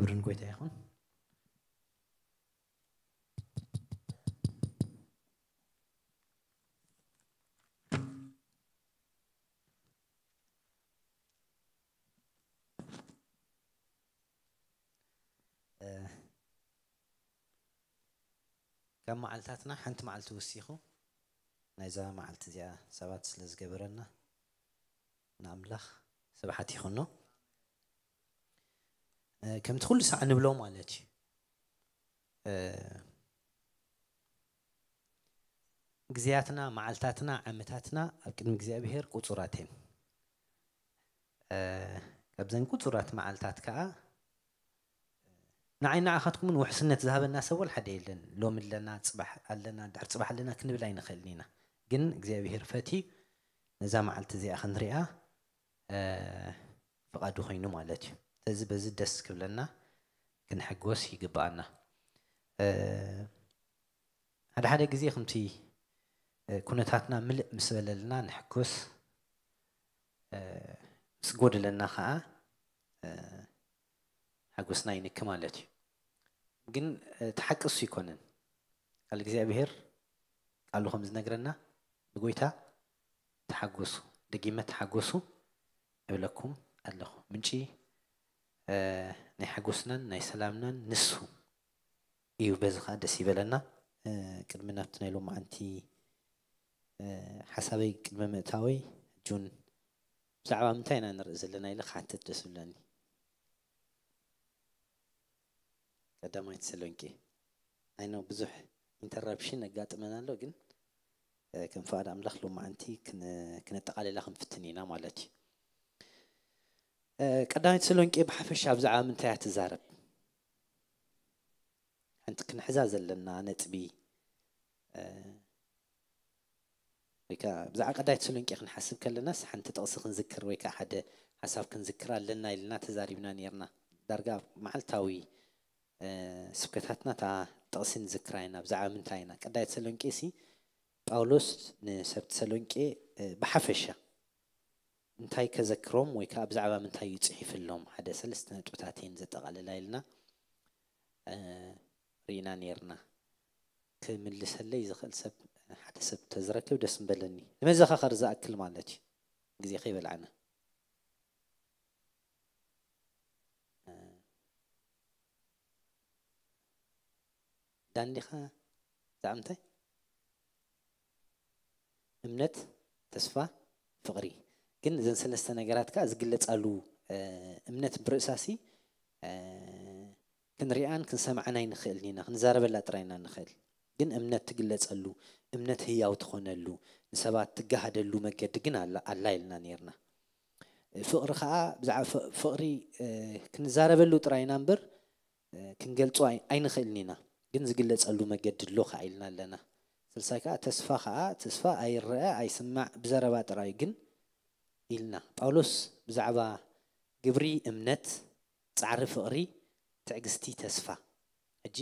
ክብርን ጎይታ ይኹን። እ፣ ካብ መዓልታትና ሓንቲ መዓልቲ ወሲኹ ናይዛ መዓልቲ እዚኣ ሰባት ስለ ዝገበረና ንኣምላኽ ስብሓት ይኹኖ። እ፣ ከምቲ ኩሉ ሳዕ ንብሎ ማለት እዩ። እ፣ ግዜያትና፣ መዓልታትና፣ ዓመታትና ኣብ ቅድሚ እግዚኣብሔር ቁጹራት እየን። እ፣ ካብዘን ቁጹራት መዓልታት ከኣ ንዓይ ንዓኻትኩምን ውሕስነት ዝሃበና ሰብ ወላ ሓደ የለን። ሎሚ ኣለና፣ ጽባሕ ኣለና፣ ድሕሪ ጽባሕ ኣለና ክንብል ኣይንኽእልን ኢና። ግን እግዚኣብሔር ፈትዩ ነዛ መዓልቲ እዚኣ ክንሪኣ፣ እ፣ ፍቓዱ ኮይኑ ማለት እዩ። ስለዚ በዚ ደስ ክብለና ክንሕጎስ ይግብኣና። እ፣ ሓደ ሓደ ግዜ ከምቲ፣ እ፣ ኩነታትና ምልእ ምስ በለልና ንሕጎስ፣ እ፣ ምስ ጎደለና ኸዓ፣ እ፣ ሓጎስና ይንኪ ማለት እዩ። ግን፣ እ፣ ተሓቅሱ ይኮነን። ቃል እግዚኣብሔር ቃሉ ከም ዝነግረና ብጎይታ ተሓጎሱ፣ ደጊመ ተሓጎሱ እብለኩም ኣለኹ። ምንጪ፣ እ፣ ናይ ሓጎስናን ናይ ሰላምናን ንሱ እዩ። በዚ ኸዓ ደስ ይበለና። እ፣ ቅድሚ ናብቲ ናይ ሎማዓንቲ፣ እ፣ ሓሳበይ ቅድሚ ምእታወይ፣ ጁን ብዛዕባ ምንታይ ኢና ንርኢ ዘለና ኢለ ክሓትት ደስ ዝብለኒ። ቀዳማይ ተሰሎንቄ። ኣይ ኖ ብዙሕ ኢንተራፕሽን የጋጥመና ኣሎ፣ ግን፣ እ፣ ከም ፍቓድ ኣምላኽ ሎማዓንቲ ክን-፣ ክነጠቓልላ ክንፍትን ኢና ማለት እዩ። እ፣ ቀዳማይ ተሰሎንቄ ብሓፈሻ ብዛዕባ ምንታይ እያ ትዛረብ? ሓንቲ ክንሕዛ ዘለና ነጥቢ፣ እ፣ ወይ ከኣ ብዛዕባ ቀዳማይ ተሰሎንቄ ክንሓስብ ከለናስ ሓንቲ ጥቕሲ ክንዝክር ወይ ከኣ ሓደ ሓሳብ ክንዝክር ኣለና ኢልና ተዛሪብና ኔርና። ዳርጋ መዓልታዊ፣ እ፣ ስብከታትና እታ ጥቕሲ ንዝክራ ኢና። ብዛዕባ ምንታይ ኢና? ቀዳማይ ተሰሎንቄ ሲ ጳውሎስ ንሰብ ተሰሎንቄ፣ እ፣ ብሓፈሻ እንታይ ከዘክሮም ወይ ከኣ ብዛዕባ ምንታይ እዩ ጽሒፍሎም? ሓደ ሰለስተ ነጥብታት እየን ዘጠቓልላ ኢልና፣ እ፣ ርኢና ኔርና። ክምልሰለይ ዝኽእል ሰብ፣ ሓደ ሰብ ተዝረክብ ደስ ምበለኒ። ንመዘኻኸሪ ዝኣክል ማለት እዩ። ግዜ ከይበልዓና። እ፣ ዳን ዲኻ? ብዛዕባ ምንታይ? እምነት፣ ተስፋ፣ ፍቕሪ። ግን እዘን ሰለስተ ነገራት ከኣ ዝግለጻሉ፣ እ፣ እምነት ብርእሳሲ፣ እ፣ ክንሪኣን ክንሰምዓን ኣይንኽእልን ኢና፣ ክንዛረበላ ጥራይ ኢና ንኽእል። ግን እምነት ትግለጸሉ፣ እምነት ህያው ትኾነሉ፣ ንሰባት ትገሃደሉ መገዲ ግን ኣላ፣ ኣላ ኢልና ኔርና። ፍቕሪ ከኣ ብዛዕባ ፍ-፣ ፍቕሪ፣ እ፣ ክንዛረበሉ ጥራይ ኢና እምበር፣ እ፣ ክንገልጾ ኣይ-፣ ኣይንኽእልን ኢና። ግን ዝግለጸሉ መገዲ ኣሎ ከኣ ኢልና ኣለና። ሳልሳይ ከኣ ተስፋ ከኣ፣ ተስፋ ኣይረኣ ኣይስማዕ ብዘረባ ጥራይ ግን ኢልና። ጳውሎስ ብዛዕባ ግብሪ እምነት፣ ጻዕሪ ፍቕሪ፣ ትዕግስቲ፣ ተስፋ። ሕጂ፣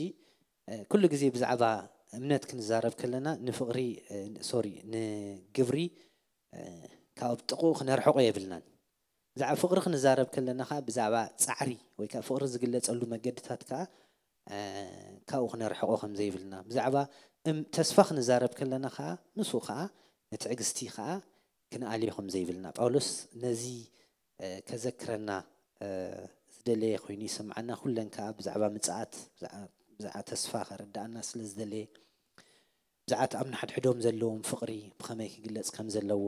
እ፣ ኩሉ ግዜ ብዛዕባ እምነት ክንዛረብ ከለና ንፍቕሪ፣ እ፣ ሶሪ፣ ንግብሪ፣ እ፣ ካብ ጥቕኡ ክነርሕቖ የብልናን። ብዛዕባ ፍቕሪ ክንዛረብ ከለና ከኣ ብዛዕባ ጻዕሪ ወይ ከኣ ፍቕሪ ዝግለጸሉ መገድታት ከኣ፣ እ፣ ካብኡ ክነርሕቖ ከም ዘይብልና፣ ብዛዕባ እም-፣ ተስፋ ክንዛረብ ከለና ከኣ ምስኡ ከኣ ንትዕግስቲ ከኣ ክንኣልዮ ከም ዘይብልና ጳውሎስ ነዚ፣ እ፣ ከዘክረና፣ እ፣ ዝደለየ ኮይኑ ይስምዓና። ኩለን ከኣ ብዛዕባ ምጽኣት፣ ብዛዕ-፣ ብዛዕባ ተስፋ ከረድኣና ስለ ዝደለየ፣ ብዛዕባ ኣብ ንሓድሕዶም ዘለዎም ፍቕሪ ብኸመይ ክግለጽ ከም ዘለዎ፣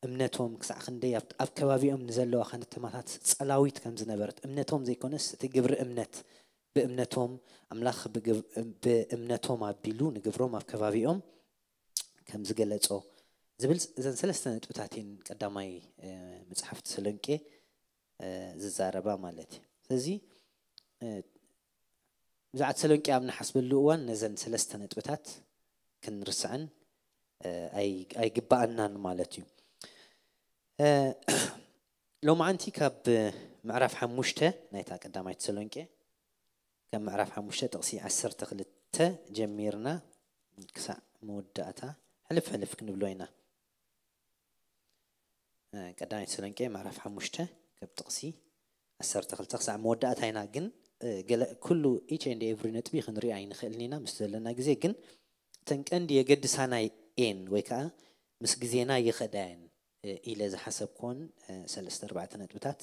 እምነቶም ክሳዕ ክንደይ ኣብ፣ ኣብ ከባቢኦም ንዘለዋ ከተማታት ጸላዊት ከም ዝነበረት፣ እምነቶም ዘይኮነስ እቲ ግብሪ እምነት፣ ብእምነቶም ኣምላኽ ብግብ-፣ ብእምነቶም ኣቢሉ ንግብሮም ኣብ ከባቢኦም ከም ዝገለጾ ዝብል፣ እዘን ሰለስተ ነጥብታት እየን ቀዳማይ፣ እ፣ መጽሓፍ ተሰሎንቄ፣ እ፣ ዝዛረባ ማለት እዩ። ስለዚ፣ እ፣ ብዛዕባ ተሰሎንቄ ኣብ ንሓስበሉ እዋን ነዘን ሰለስተ ነጥብታት ክንርስዐን፣ እ፣ ኣይ-፣ ኣይግባኣናን ማለት እዩ። እ፣ ሎማዓንቲ ካብ ምዕራፍ ሓሙሽተ ናይታ ቀዳማይ ተሰሎንቄ፣ ካብ ምዕራፍ ሓሙሽተ ጥቕሲ ዓሰርተ ክልተ ጀሚርና ክሳዕ መወዳእታ ሕልፍ ሕልፍ ክንብሎ ኢና። እ፣ ቀዳማይ ተሰሎንቄ ምዕራፍ ሓሙሽተ ካብ ጥቕሲ ዓሰርተ ክልተ ክሳዕ መወዳእታ ኢና ግን ገለ ኩሉ each and every ነጥቢ ክንርኢ ኣይንኽእልን ኢና ምስ ዘለና ግዜ። ግን እተን ቀንዲ የገድሳና እየን ወይ ከዓ ምስ ግዜና ይኸዳ እየን ኢለ ዝሓሰብኩዎን ሰለስተ ኣርባዕተ ነጥብታት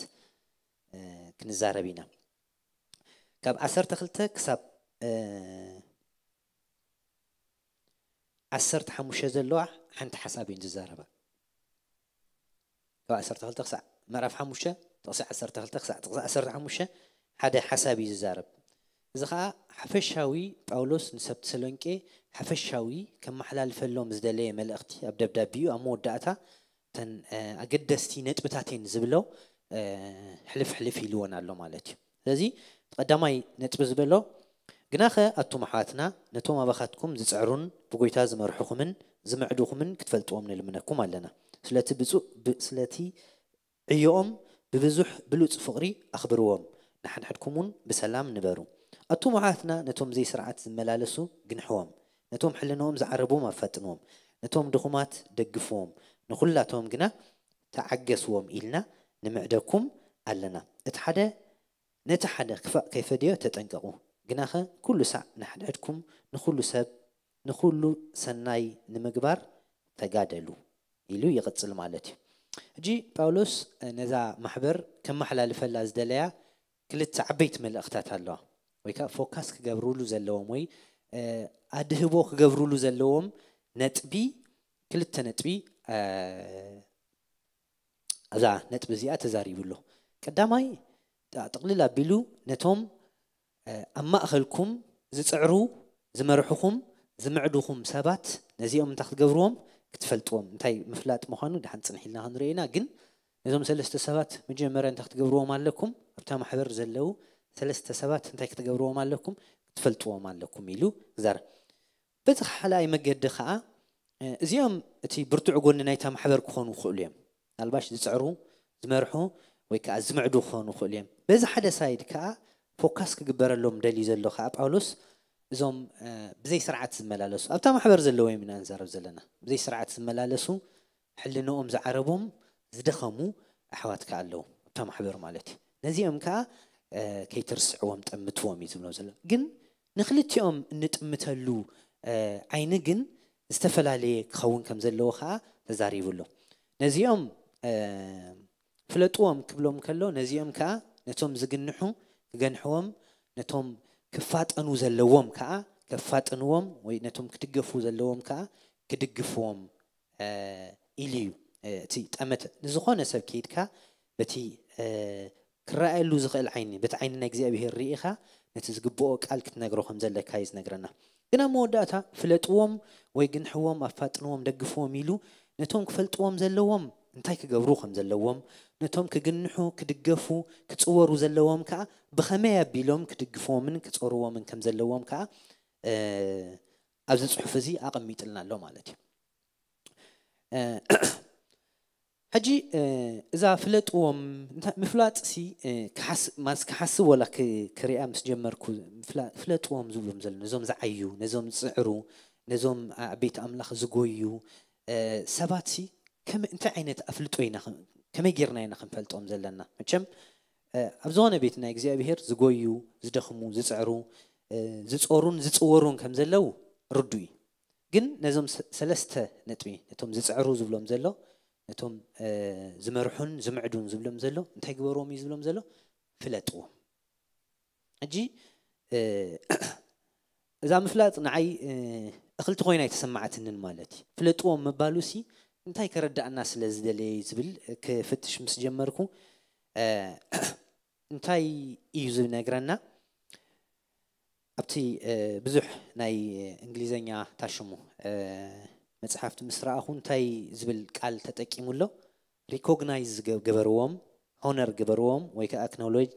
ክንዛረብ ኢና። ካብ ዓሰርተ ክልተ ክሳብ ዓሰርተ ሓሙሽተ ዘለዋ ሓንቲ ሓሳብ እየን ዝዛረባ። ካብ ዓሰርተ ክልተ ክሳዕ ምዕራፍ ሓሙሽተ ጥቕሲ ዓሰርተ ክልተ ክሳዕ ጥቕሲ ዓሰርተ ሓሙሽተ ሓደ ሓሳብ እዩ ዝዛረብ። እዚ ከዓ ሓፈሻዊ ጳውሎስ ንሰብ ተሰሎንቄ ሓፈሻዊ ከመሓላልፈሎም ዝደለየ መልእኽቲ ኣብ ደብዳቤኡ ኣብ መወዳእታ እተን ኣገደስቲ ነጥብታቴን ዝብሎ ሕልፍ ሕልፍ ኢልዎን ኣሎ ማለት እዩ። ስለዚ ቀዳማይ ነጥቢ ዝበሎ፣ ግናኸ ኣቱም ኣሕዋትና ነቶም ኣባኻትኩም ዝጽዕሩን ብጎይታ ዝመርሑኹምን ዝምዕዱኹምን ክትፈልጥዎም ንልምነኩም ኣለና። ስለቲ ብፁዕ ስለቲ ዕዮኦም ብብዙሕ ብሉጽ ፍቕሪ ኣኽብርዎም፣ ንሓድሕድኩም እውን ብሰላም ንበሩ። ኣቱም ኣሕዋትና ነቶም ዘይስርዓት ዝመላለሱ ግንሕዎም፣ ነቶም ሕልንኦም ዝዓረቦም ኣፋጥንዎም፣ ነቶም ድኹማት ደግፍዎም፣ ንኹላቶም ግና ተዓገስዎም ኢልና ንምዕደኩም ኣለና። እቲ ሓደ ነቲ ሓደ ክፋእ ከይፈደዮ ተጠንቀቑ። ግናኸ ኩሉ ሳዕ ንሓድሕድኩም ንኹሉ ሰብ ንኹሉ ሰናይ ንምግባር ተጋደሉ ኢሉ ይቕጽል ማለት እዩ። ሕጂ ጳውሎስ ነዛ ማሕበር ከመሓላልፈላ ዝደለያ ክልተ ዓበይቲ መልእኽታት ኣለዋ፣ ወይ ከዓ ፎካስ ክገብርሉ ዘለዎም ወይ ኣድህቦ ክገብርሉ ዘለዎም ነጥቢ፣ ክልተ ነጥቢ ኣብዛ ነጥቢ እዚኣ ተዛሪቡ ኣሎ። ቀዳማይ ጥቕልል ኣቢሉ ነቶም ኣብ ማእኸልኩም ዝፅዕሩ ዝመርሕኹም ዝምዕዱኹም ሰባት ነዚኦም እንታይ ክትገብርዎም ክትፈልጥዎም። እንታይ ምፍላጥ ምዃኑ ድሓን ፅንሕ ኢልና ክንርኢ ኢና። ግን ነዞም ሰለስተ ሰባት መጀመርያ እንታይ ክትገብርዎም ኣለኩም? ኣብታ ማሕበር ዘለዉ ሰለስተ ሰባት እንታይ ክትገብርዎም ኣለኩም? ክትፈልጥዎም ኣለኩም ኢሉ ይዛረብ። በቲ ካልኣይ መገዲ ከዓ እዚኦም እቲ ብርቱዕ ጎኒ ናይታ ማሕበር ክኾኑ ይኽእሉ እዮም። ምናልባሽ ዝፅዕሩ ዝመርሑ ወይ ከዓ ዝምዕዱ ክኾኑ ይኽእሉ እዮም። በዚ ሓደ ሳይድ ከዓ ፎካስ ክግበረሎም ደልዩ ዘሎ ከዓ ጳውሎስ እዞም ብዘይ ስርዓት ዝመላለሱ ኣብታ ማሕበር ዘለዉ እዮም ኢና ንዛረብ ዘለና። ብዘይ ስርዓት ዝመላለሱ ሕልንኦም ዝዓረቦም ዝደኸሙ ኣሕዋት ከዓ ኣለዉ ኣብታ ማሕበር ማለት እዩ። ነዚኦም ከዓ ከይትርስዕዎም ጠምትዎም እዩ ዝብሎም ዘሎ። ግን ንክልቲኦም እንጥምተሉ ዓይኒ ግን ዝተፈላለየ ክኸውን ከም ዘለዎ ከዓ ተዛሪቡ ኣሎ። ነዚኦም ፍለጥዎም ክብሎም ከሎ ነዚኦም ከዓ ነቶም ዝግንሑ ክገንሕዎም፣ ነቶም ክፋጠኑ ዘለዎም ከዓ ከፋጥንዎም ወይ ነቶም ክድገፉ ዘለዎም ከዓ ክድግፍዎም ኢሉ እዩ እቲ ጠመተ። ንዝኾነ ሰብ ከይድካ በቲ ክረኣየሉ ዝኽእል ዓይኒ፣ በቲ ዓይኒ ናይ እግዚኣብሄር ርኢኻ ነቲ ዝግብኦ ቃል ክትነግሮ ከም ዘለካ እዩ ዝነግረና። ግን ኣብ መወዳእታ ፍለጥዎም ወይ ግንሕዎም፣ ኣፋጥንዎም፣ ደግፍዎም ኢሉ ነቶም ክፈልጥዎም ዘለዎም እንታይ ክገብሩ ከም ዘለዎም፣ ነቶም ክግንሑ፣ ክድገፉ፣ ክጽወሩ ዘለዎም ከዓ ብኸመይ ኣቢሎም ክድግፍዎምን ክጸርዎምን ከም ዘለዎም ከዓ ኣብዚ ጽሑፍ እዚ ኣቐሚጥልና ኣሎ ማለት እዩ። ሕጂ እዛ ፍለጥዎም ምፍላጥ ሲ ማስ ክሓስብ ወላ ክሪኣ ምስ ጀመርኩ፣ ፍለጥዎም ዝብሎም ዘሎ ነዞም ዝዓዩ፣ ነዞም ዝፅዕሩ፣ ነዞም ቤት ኣምላኽ ዝጎዩ ሰባት ሲ እንታይ ዓይነት ኣፍልጦ ኢና ከመይ ጌርና ኢና ክንፈልጦም ዘለና? መቸም ኣብ ዝኾነ ቤት ናይ እግዚኣብሄር ዝጎዩ፣ ዝደኽሙ፣ ዝፅዕሩ፣ ዝፀሩን ዝፅወሩን ከም ዘለዉ ርዱ እዩ። ግን ነዞም ሰለስተ ነጥቢ፣ ነቶም ዝፅዕሩ ዝብሎም ዘሎ፣ ነቶም ዝመርሑን ዝምዕዱን ዝብሎም ዘሎ እንታይ ግበርዎም እዩ ዝብሎም ዘሎ? ፍለጥዎም። ሕጂ እዛ ምፍላጥ ንዓይ እኽልቲ ኮይና ኣይተሰማዓትንን ማለት እዩ። ፍለጥዎም ምባሉ ሲ እንታይ ከረዳእና ስለ ዝደለየ ዝብል ክፍትሽ ምስ ጀመርኩ እንታይ እዩ ዝነግረና? ኣብቲ ብዙሕ ናይ እንግሊዘኛ ታሽሙ መፅሓፍቲ ምስ ረኣኹ እንታይ ዝብል ቃል ተጠቂሙ ኣሎ? ሪኮግናይዝ ገበርዎም፣ ሆነር ገበርዎም ወይ ከዓ ኣክኖሎጅ፣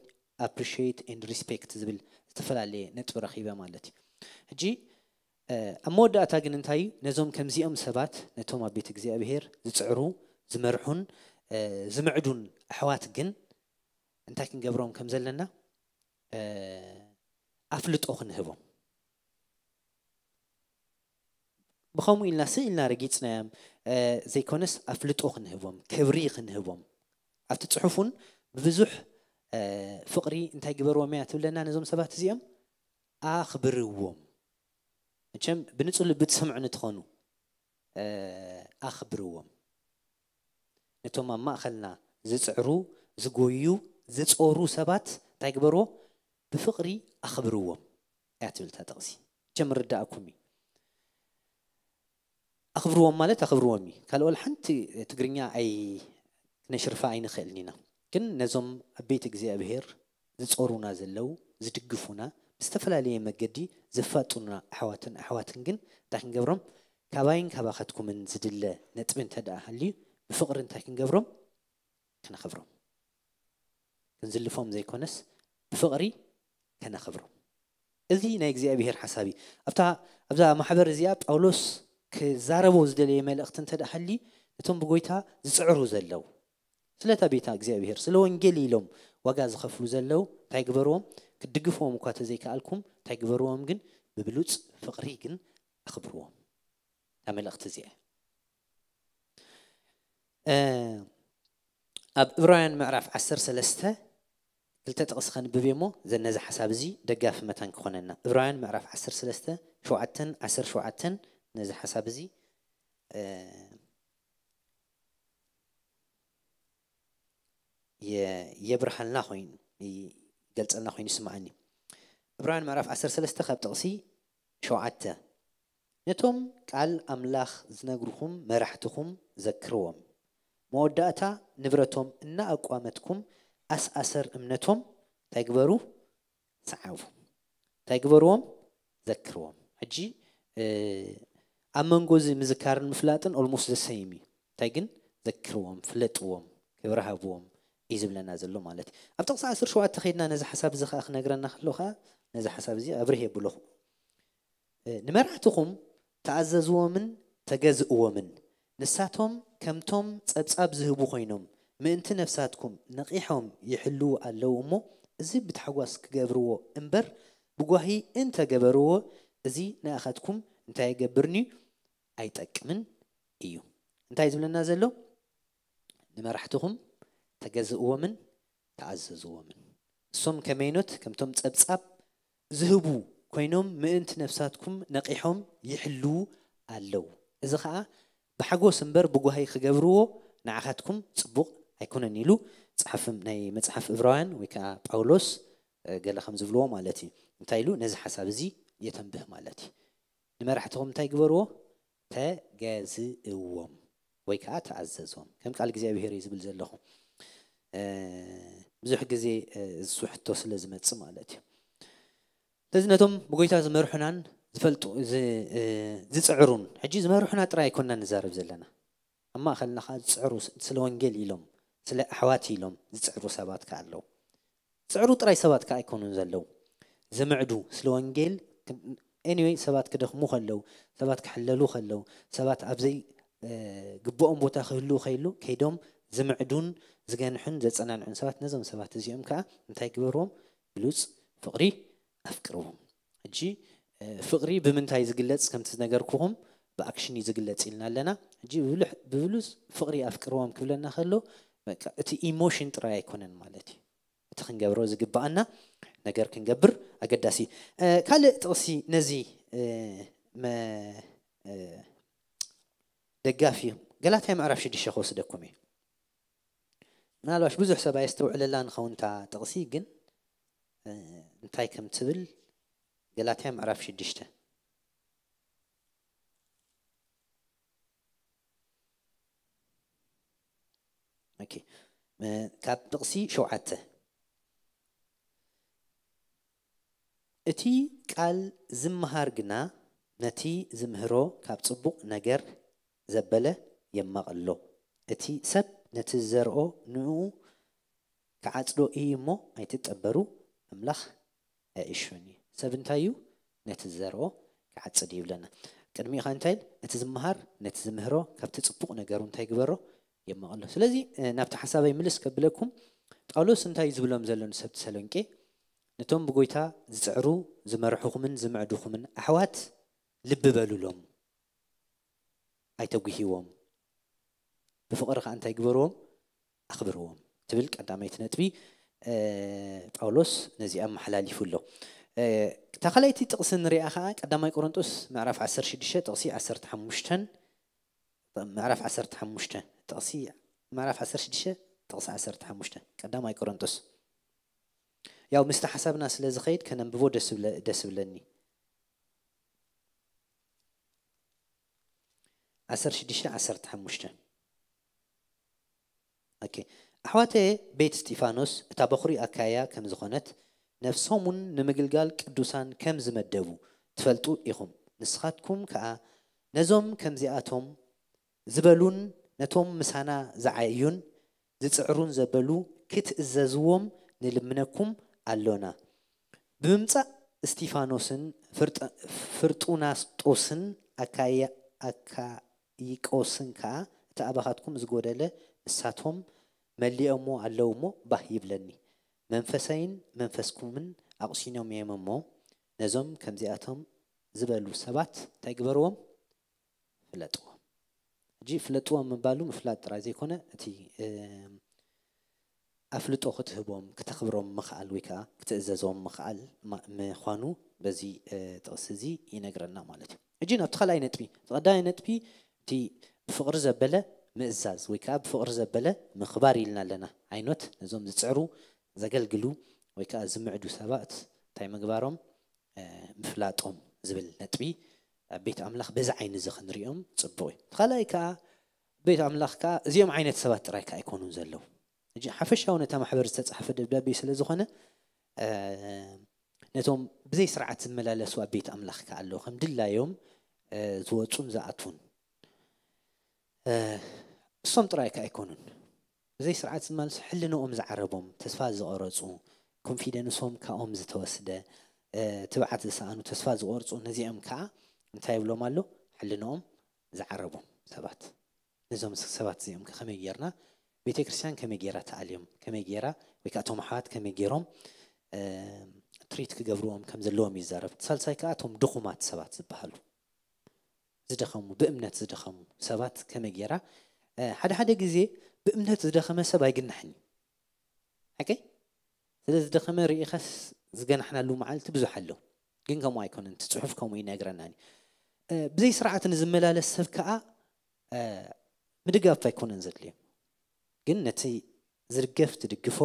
ኣፕሪሺየት ኤንድ ሪስፔክት ዝብል ዝተፈላለየ ነጥቢ ረኺበ ማለት እዩ። ሕጂ ኣብ መወዳእታ ግን እንታይ እዩ? ነዞም ከምዚኦም ሰባት ነቶም ኣብ ቤት እግዚኣብሄር ዝፅዕሩ ዝመርሑን ዝምዕዱን ኣሕዋት ግን እንታይ ክንገብሮም ከም ዘለና ኣፍልጦ ክንህቦም፣ ብኸምኡ ኢልና ስእ ኢልና ረጊፅናዮም ዘይኮነስ ኣፍልጦ ክንህቦም፣ ክብሪ ክንህቦም፣ ኣብቲ ፅሑፍ እውን ብብዙሕ ፍቕሪ እንታይ ግበርዎም እያ ትብለና? ነዞም ሰባት እዚኦም ኣኽብርዎም። መቸም ብንጹህ ልቢ ትሰምዑ ንትኾኑ፣ ኣኽብርዎም። ነቶም ኣብ ማእኸልና ዝጽዕሩ፣ ዝጎዩ፣ ዝጾሩ ሰባት እንታይ ግበርዎ? ብፍቕሪ ኣኽብርዎም እያ ትብል እታ ጥቕሲ። መቸም ምርዳእኩም እዩ። ኣኽብርዎም ማለት ኣኽብርዎም እዩ። ካልእ ወላ ሓንቲ ትግርኛ ኣይ-፣ ክነሽርፋ ኣይንኽእልን ኢና። ግን ነዞም ኣብ ቤት እግዚኣብሔር ዝጾሩና ዘለዉ፣ ዝድግፉና፣ ብዝተፈላለየ መገዲ ዘፋጥኑና ኣሕዋትን ኣሕዋትን ግን እንታይ ክንገብሮም? ካባይን ካባኸትኩምን ዝድለ ነጥቢ እንተ ደኣ ሃልዩ፣ ብፍቕሪ እንታይ ክንገብሮም? ከነኽብሮም። ክንዝልፎም ዘይኮነስ፣ ብፍቕሪ ከነኽብሮም። እዚ ናይ እግዚኣብሔር ሓሳብ እዩ። ኣብታ፣ ኣብዛ ማሕበር እዚኣ ጳውሎስ ክዛረቦ ዝደለየ መልእኽቲ እንተ ደኣ ሃልዩ፣ ነቶም ብጎይታ ዝጽዕሩ ዘለዉ፣ ስለታ ቤታ እግዚኣብሔር፣ ስለ ወንጌል ኢሎም ዋጋ ዝኸፍሉ ዘለዉ እንታይ ግበርዎም? ክትድግፍዎም እኳ ተዘይከኣልኩም እንታይ ግበርዎም? ግን ብብሉጽ ፍቕሪ ግን ኣኽብርዎም። እታ መልእኽቲ እዚኣ እያ። እ፣ ኣብ ዕብራውያን ምዕራፍ ዓሰርተ ሰለስተ ክልተ ጥቕሲ ከንብብ እየ እሞ፣ ዘ-፣ ነዚ ሓሳብ እዚ ደጋፊ መታን ክኾነና። ዕብራውያን ምዕራፍ ዓሰርተ ሰለስተ፣ ሸውዓተን ዓሰርተ ሸውዓተን ነዚ ሓሳብ እዚ፣ እ፣ የ-፣ የብርሃልና ኮይኑ፣ ይገልጸልና ኮይኑ ይስምዓኒ። ዕብራውያን ምዕራፍ ዓሰርተ ሰለስተ ካብ ጥቕሲ ሸውዓተ፣ ነቶም ቃል ኣምላኽ ዝነግርኹም መራሕትኹም ዘክርዎም። መወዳእታ ንብረቶም እናኣቋመትኩም ኣስኣሰር እምነቶም እንታይ ግበሩ? ሰዓቡ። እንታይ ግበርዎም? ዘክርዎም። ሕጂ፣ እ፣ ኣብ መንጎ እዚ ምዝካርን ምፍላጥን ኦልሞስት ዘሰይም እዩ። እንታይ ግን? ዘክርዎም፣ ፍለጥዎም፣ ክብሪ ሃብዎም እዩ ዝብለና ዘሎ ማለት እዩ። ኣብ ጥቕሲ ዓሰርተ ሸውዓተ ከይድና ነዚ ሓሳብ እዚ ኸዓ ክነግረና ከሎ ኸዓ ነዚ ሓሳብ እዚ ኣብርህ የብሎ። እ፣ ንመራሕትኹም ተኣዘዝዎምን ተገዝእዎምን። ንሳቶም ከምቶም ጸብጻብ ዝህቡ ኮይኖም ምእንቲ ነፍሳትኩም ነቒሖም ይሕልዉ ኣለዉ እሞ፣ እዚ ብታሕጓስ ክገብርዎ እምበር፣ ብጓሂ እንተ ገበርዎ፣ እዚ ንኣኻትኩም እንታይ የገብርን'ዩ? ኣይጠቅምን እዩ። እንታይ ዝብለና ዘሎ? ንመራሕትኹም ተገዝእዎምን ተኣዘዝዎምን። እሶም ከመይኖት ከምቶም ጸብጻብ ዝህቡ ኮይኖም ምእንቲ ነፍሳትኩም ነቒሖም ይሕልዉ ኣለዉ። እዚ ኸኣ ብሓጎስ እምበር ብጓሂ ክገብርዎ ንዓኻትኩም ጽቡቕ ኣይኮነን ኢሉ ጸሓፊ ናይ መጽሓፍ ዕብራውያን ወይ ከኣ ጳውሎስ፣ እ፣ ገለ ከም ዝብልዎ ማለት እዩ። እንታይ ኢሉ ነዚ ሓሳብ እዚ የተንብህ ማለት እዩ። ንመራሕትኹም እንታይ ግበርዎ? ተገዝእዎም ወይ ከኣ ተኣዘዝዎም። ከም ቃል እግዚኣብሔር እዩ ዝብል ዘለኹ። እ፣ ብዙሕ ግዜ፣ እ፣ እሱ ሕቶ ስለ ዝመጽእ ማለት እዩ። ስለዚ ነቶም ብጎይታ ዝመርሑናን ዝፈልጡ፣ ዝ-፣ እ፣ ዝጽዕሩን፣ ሕጂ ዝመርሑና ጥራይ ኣይኮንና ንዛረብ ዘለና። ኣብ ማእኸልና ኸዓ ዝጽዕሩ ስ-፣ ስለ ወንጌል ኢሎም፣ ስለ ኣሕዋት ኢሎም ዝጽዕሩ ሰባት ከኣ ኣለዉ። ዝጽዕሩ ጥራይ ሰባት ከኣ ኣይኮኑን ዘለዉ። ዝምዕዱ ስለ ወንጌል፣ ኤኒወይ ሰባት ክደኽሙ ከለዉ፣ ሰባት ክሕለሉ ከለዉ፣ ሰባት ኣብ ዘይ፣ እ፣ ግብኦም ቦታ ክህልዉ ከይሉ፣ ከይዶም ዝምዕዱን ዝገንሑን ዘጸናንዑን ሰባት፣ ነዞም ሰባት እዚኦም ከኣ እንታይ ግበርዎም? ብሉጽ ፍቕሪ ኣፍቅርዎም። ሕጂ፣ እ፣ ፍቕሪ ብምንታይ ዝግለጽ? ከምቲ ዝነገርኩኹም ብኣክሽን እዩ ዝግለጽ ኢልና ኣለና። ሕጂ ብብሉሕ-፣ ብብሉጽ ፍቕሪ ኣፍቅርዎም ክብለና ከሎ፣ በቃ እቲ ኢሞሽን ጥራይ ኣይኮነን ማለት እዩ። እቲ ክንገብሮ ዝግብኣና ነገር ክንገብር ኣገዳሲ። እ፣ ካልእ ጥቕሲ ነዚ፣ እ፣ መ-፣ እ፣ ደጋፊ እዩ። ገላትያ ምዕራፍ ሽዱሽተ ክወስደኩም እየ። ምናልባሽ ብዙሕ ሰብ ኣየስተውዕለላን ንኸውን እታ ጥቕሲ፣ ግን፣ እ፣ እንታይ ከም ትብል ገላትያ ምዕራፍ ሽዱሽተ። ኦኬ። እ፣ ካብ ጥቕሲ ሸውዓተ። እቲ ቃል ዝመሃር ግና ነቲ ዝምህሮ ካብ ጽቡቕ ነገር ዘበለ የማቕሎ። እቲ ሰብ ነቲ ዝዘርኦ ንኡ ክዓጽዶ እዩ እሞ ኣይትጠበሩ፣ ኣምላኽ ኣይእሾን እዩ። ሰብ እንታይ እዩ? ነቲ ዝዘርኦ ክዓጽድ እዩ ይብለና። ቅድሚኡ ኸ እንታይ ኢል? እቲ ዝመሃር ነቲ ዝምህሮ ካብቲ ጽቡቕ ነገሩ እንታይ ግበሮ? የማቕሎ። ስለዚ፣ እ፣ ናብቲ ሓሳበይ ምልስ ከብለኩም፣ ጳውሎስ እንታይ እዩ ዝብሎም ዘሎ ንሰብ ተሰሎንቄ? ነቶም ብጎይታ ዝጽዕሩ፣ ዝመርሑኹምን ዝምዕዱኹምን ኣሕዋት ልቢ በሉሎም፣ ኣይተጉህይዎም፣ ብፍቕሪ ኸኣ እንታይ ግበርዎም? ኣኽብርዎም ትብል ቀዳመይቲ ነጥቢ። እ፣ ጳውሎስ ነዚኣ ኣመሓላሊፉ ኣሎ። እ፣ እታ ካልኣይቲ ጥቕሲ ንሪኣ ኸዓ ቀዳማይ ቆሮንጦስ ምዕራፍ ዓሰርተ ሽዱሽተ ጥቕሲ ዓሰርተ ሓሙሽተ፣ ምዕራፍ ዓሰርተ ሓሙሽተ ጥቕሲ፣ ምዕራፍ ዓሰርተ ሽዱሽተ ጥቕሲ ዓሰርተ ሓሙሽተ ቀዳማይ ቆሮንጦስ። ያው ምስቲ ሓሳብና ስለ ዝኸይድ ከነንብቦ ደስ ብለ-፣ ደስ ብለኒ። ዓሰርተ ሽዱሽተ ዓሰርተ ሓሙሽተ። ኦኬ። ኣሕዋተየ፣ ቤት እስጢፋኖስ እታ በኹሪ ኣካያ ከም ዝኾነት፣ ነፍሶም እውን ንምግልጋል ቅዱሳን ከም ዝመደቡ ትፈልጡ ኢኹም። ንስኻትኩም ከኣ ነዞም ከምዚኣቶም ዝበሉን ነቶም ምሳና ዝዓዩን ዝጽዕሩን ዘበሉ ክትእዘዝዎም ንልምነኩም ኣሎና። ብምምጻእ እስጢፋኖስን ፍርጠ-፣ ፍርጡናስጦስን ኣካያ-፣ ኣካይቆስን ከኣ እቲ ኣባኻትኩም ዝጎደለ ንሳቶም መሊኦሞ ኣለዉ እሞ ባህ ይብለኒ። መንፈሰይን መንፈስኩምን ኣቕሲኖም እዮም እሞ ነዞም ከምዚኣቶም ዝበሉ ሰባት እንታይ ግበርዎም? ፍለጥዎም። ሕጂ ፍለጥዎም ምባሉ ምፍላጥ ጥራይ ዘይኮነ፣ እቲ፣ እም፣ ኣፍልጦ ክትህቦም፣ ክተኽብሮም ምኽኣል ወይ ከኣ ክትእዘዞም ምኽኣል ማ-፣ ምዃኑ በዚ፣ እ፣ ጥቕሲ እዚ ይነግረና ማለት እዩ። ሕጂ ናብቲ ካልኣይ ነጥቢ፣ እቲ ቀዳማይ ነጥቢ እቲ ብፍቕሪ ዘበለ ምእዛዝ ወይ ከኣ ብፍቕሪ ዘበለ ምኽባር ኢልና ኣለና። ኣይኖት ነዞም ዝጽዕሩ፣ ዘገልግሉ ወይ ከኣ ዝምዕዱ ሰባት እንታይ ምግባሮም፣ እ፣ ምፍላጦም ዝብል ነጥቢ ኣብ ቤት ኣምላኽ በዚ ዓይኒ እዚ ክንሪኦም ጽቡቕ እዩ። እቲ ካልኣይ ከኣ ቤት ኣምላኽ ከኣ እዚኦም ዓይነት ሰባት ጥራይ ከኣ ኣይኮኑን ዘለዉ። ሕጂ ሓፈሻዊ ነታ ማሕበር ዝተጻሕፈ ደብዳቤ ስለ ዝኾነ፣ እ፣ ነቶም ብዘይ ስርዓት ዝመላለሱ ኣብ ቤት ኣምላኽ ከኣ ኣለዉ፣ ከም ድላዮም፣ እ፣ ዝወጹን ዝኣትዉን። እ፣ እሶም ጥራይ ከኣ ኣይኮኑን። ብዘይ ስርዓት ዝመላለሱ፣ ሕልንኦም ዝዓረቦም፣ ተስፋ ዝቖረጹ፣ ኮንፊደንሶም ካብኦም ዝተወስደ፣ እ፣ ትብዓት ዝሰኣኑ፣ ተስፋ ዝቖርጹ፣ ነዚኦም ከኣ እንታይ ይብሎም ኣሎ? ሕልንኦም ዝዓረቦም ሰባት። ነዞም ሰባት እዚኦም ከ ከመይ ጌርና፣ ቤተ ክርስቲያን ከመይ ጌራ ተኣልዮም፣ ከመይ ጌራ፣ ወይ ከኣ እቶም ኣሕዋት ከመይ ጌሮም፣ እ፣ ትሪት ክገብርዎም ከም ዘለዎም ይዛረብ። ሳልሳይ ከኣ እቶም ድኹማት ሰባት ዝበሃሉ፣ ዝደኸሙ፣ ብእምነት ዝደኸሙ ሰባት ከመይ ጌራ፣ እ፣ ሓደ ሓደ ግዜ ብእምነት ዝደኸመ ሰብ ኣይግናሕን እዩ። ሓቀይ? ስለ ዝደኸመ ርኢኻስ ዝገናሕናሉ መዓልቲ ብዙሕ ኣሎ። ግን ከምኡ ኣይኮነን፣ እቲ ጽሑፍ ከምኡ ይነግረናን እዩ። እ፣ ብዘይ ስርዓት ንዝመላለስ ሰብ ከኣ፣ እ፣ ምድጋፍ ኣይኮነን ዘድልዮ። ግን ነቲ ዝርገፍ ትድግፎ፣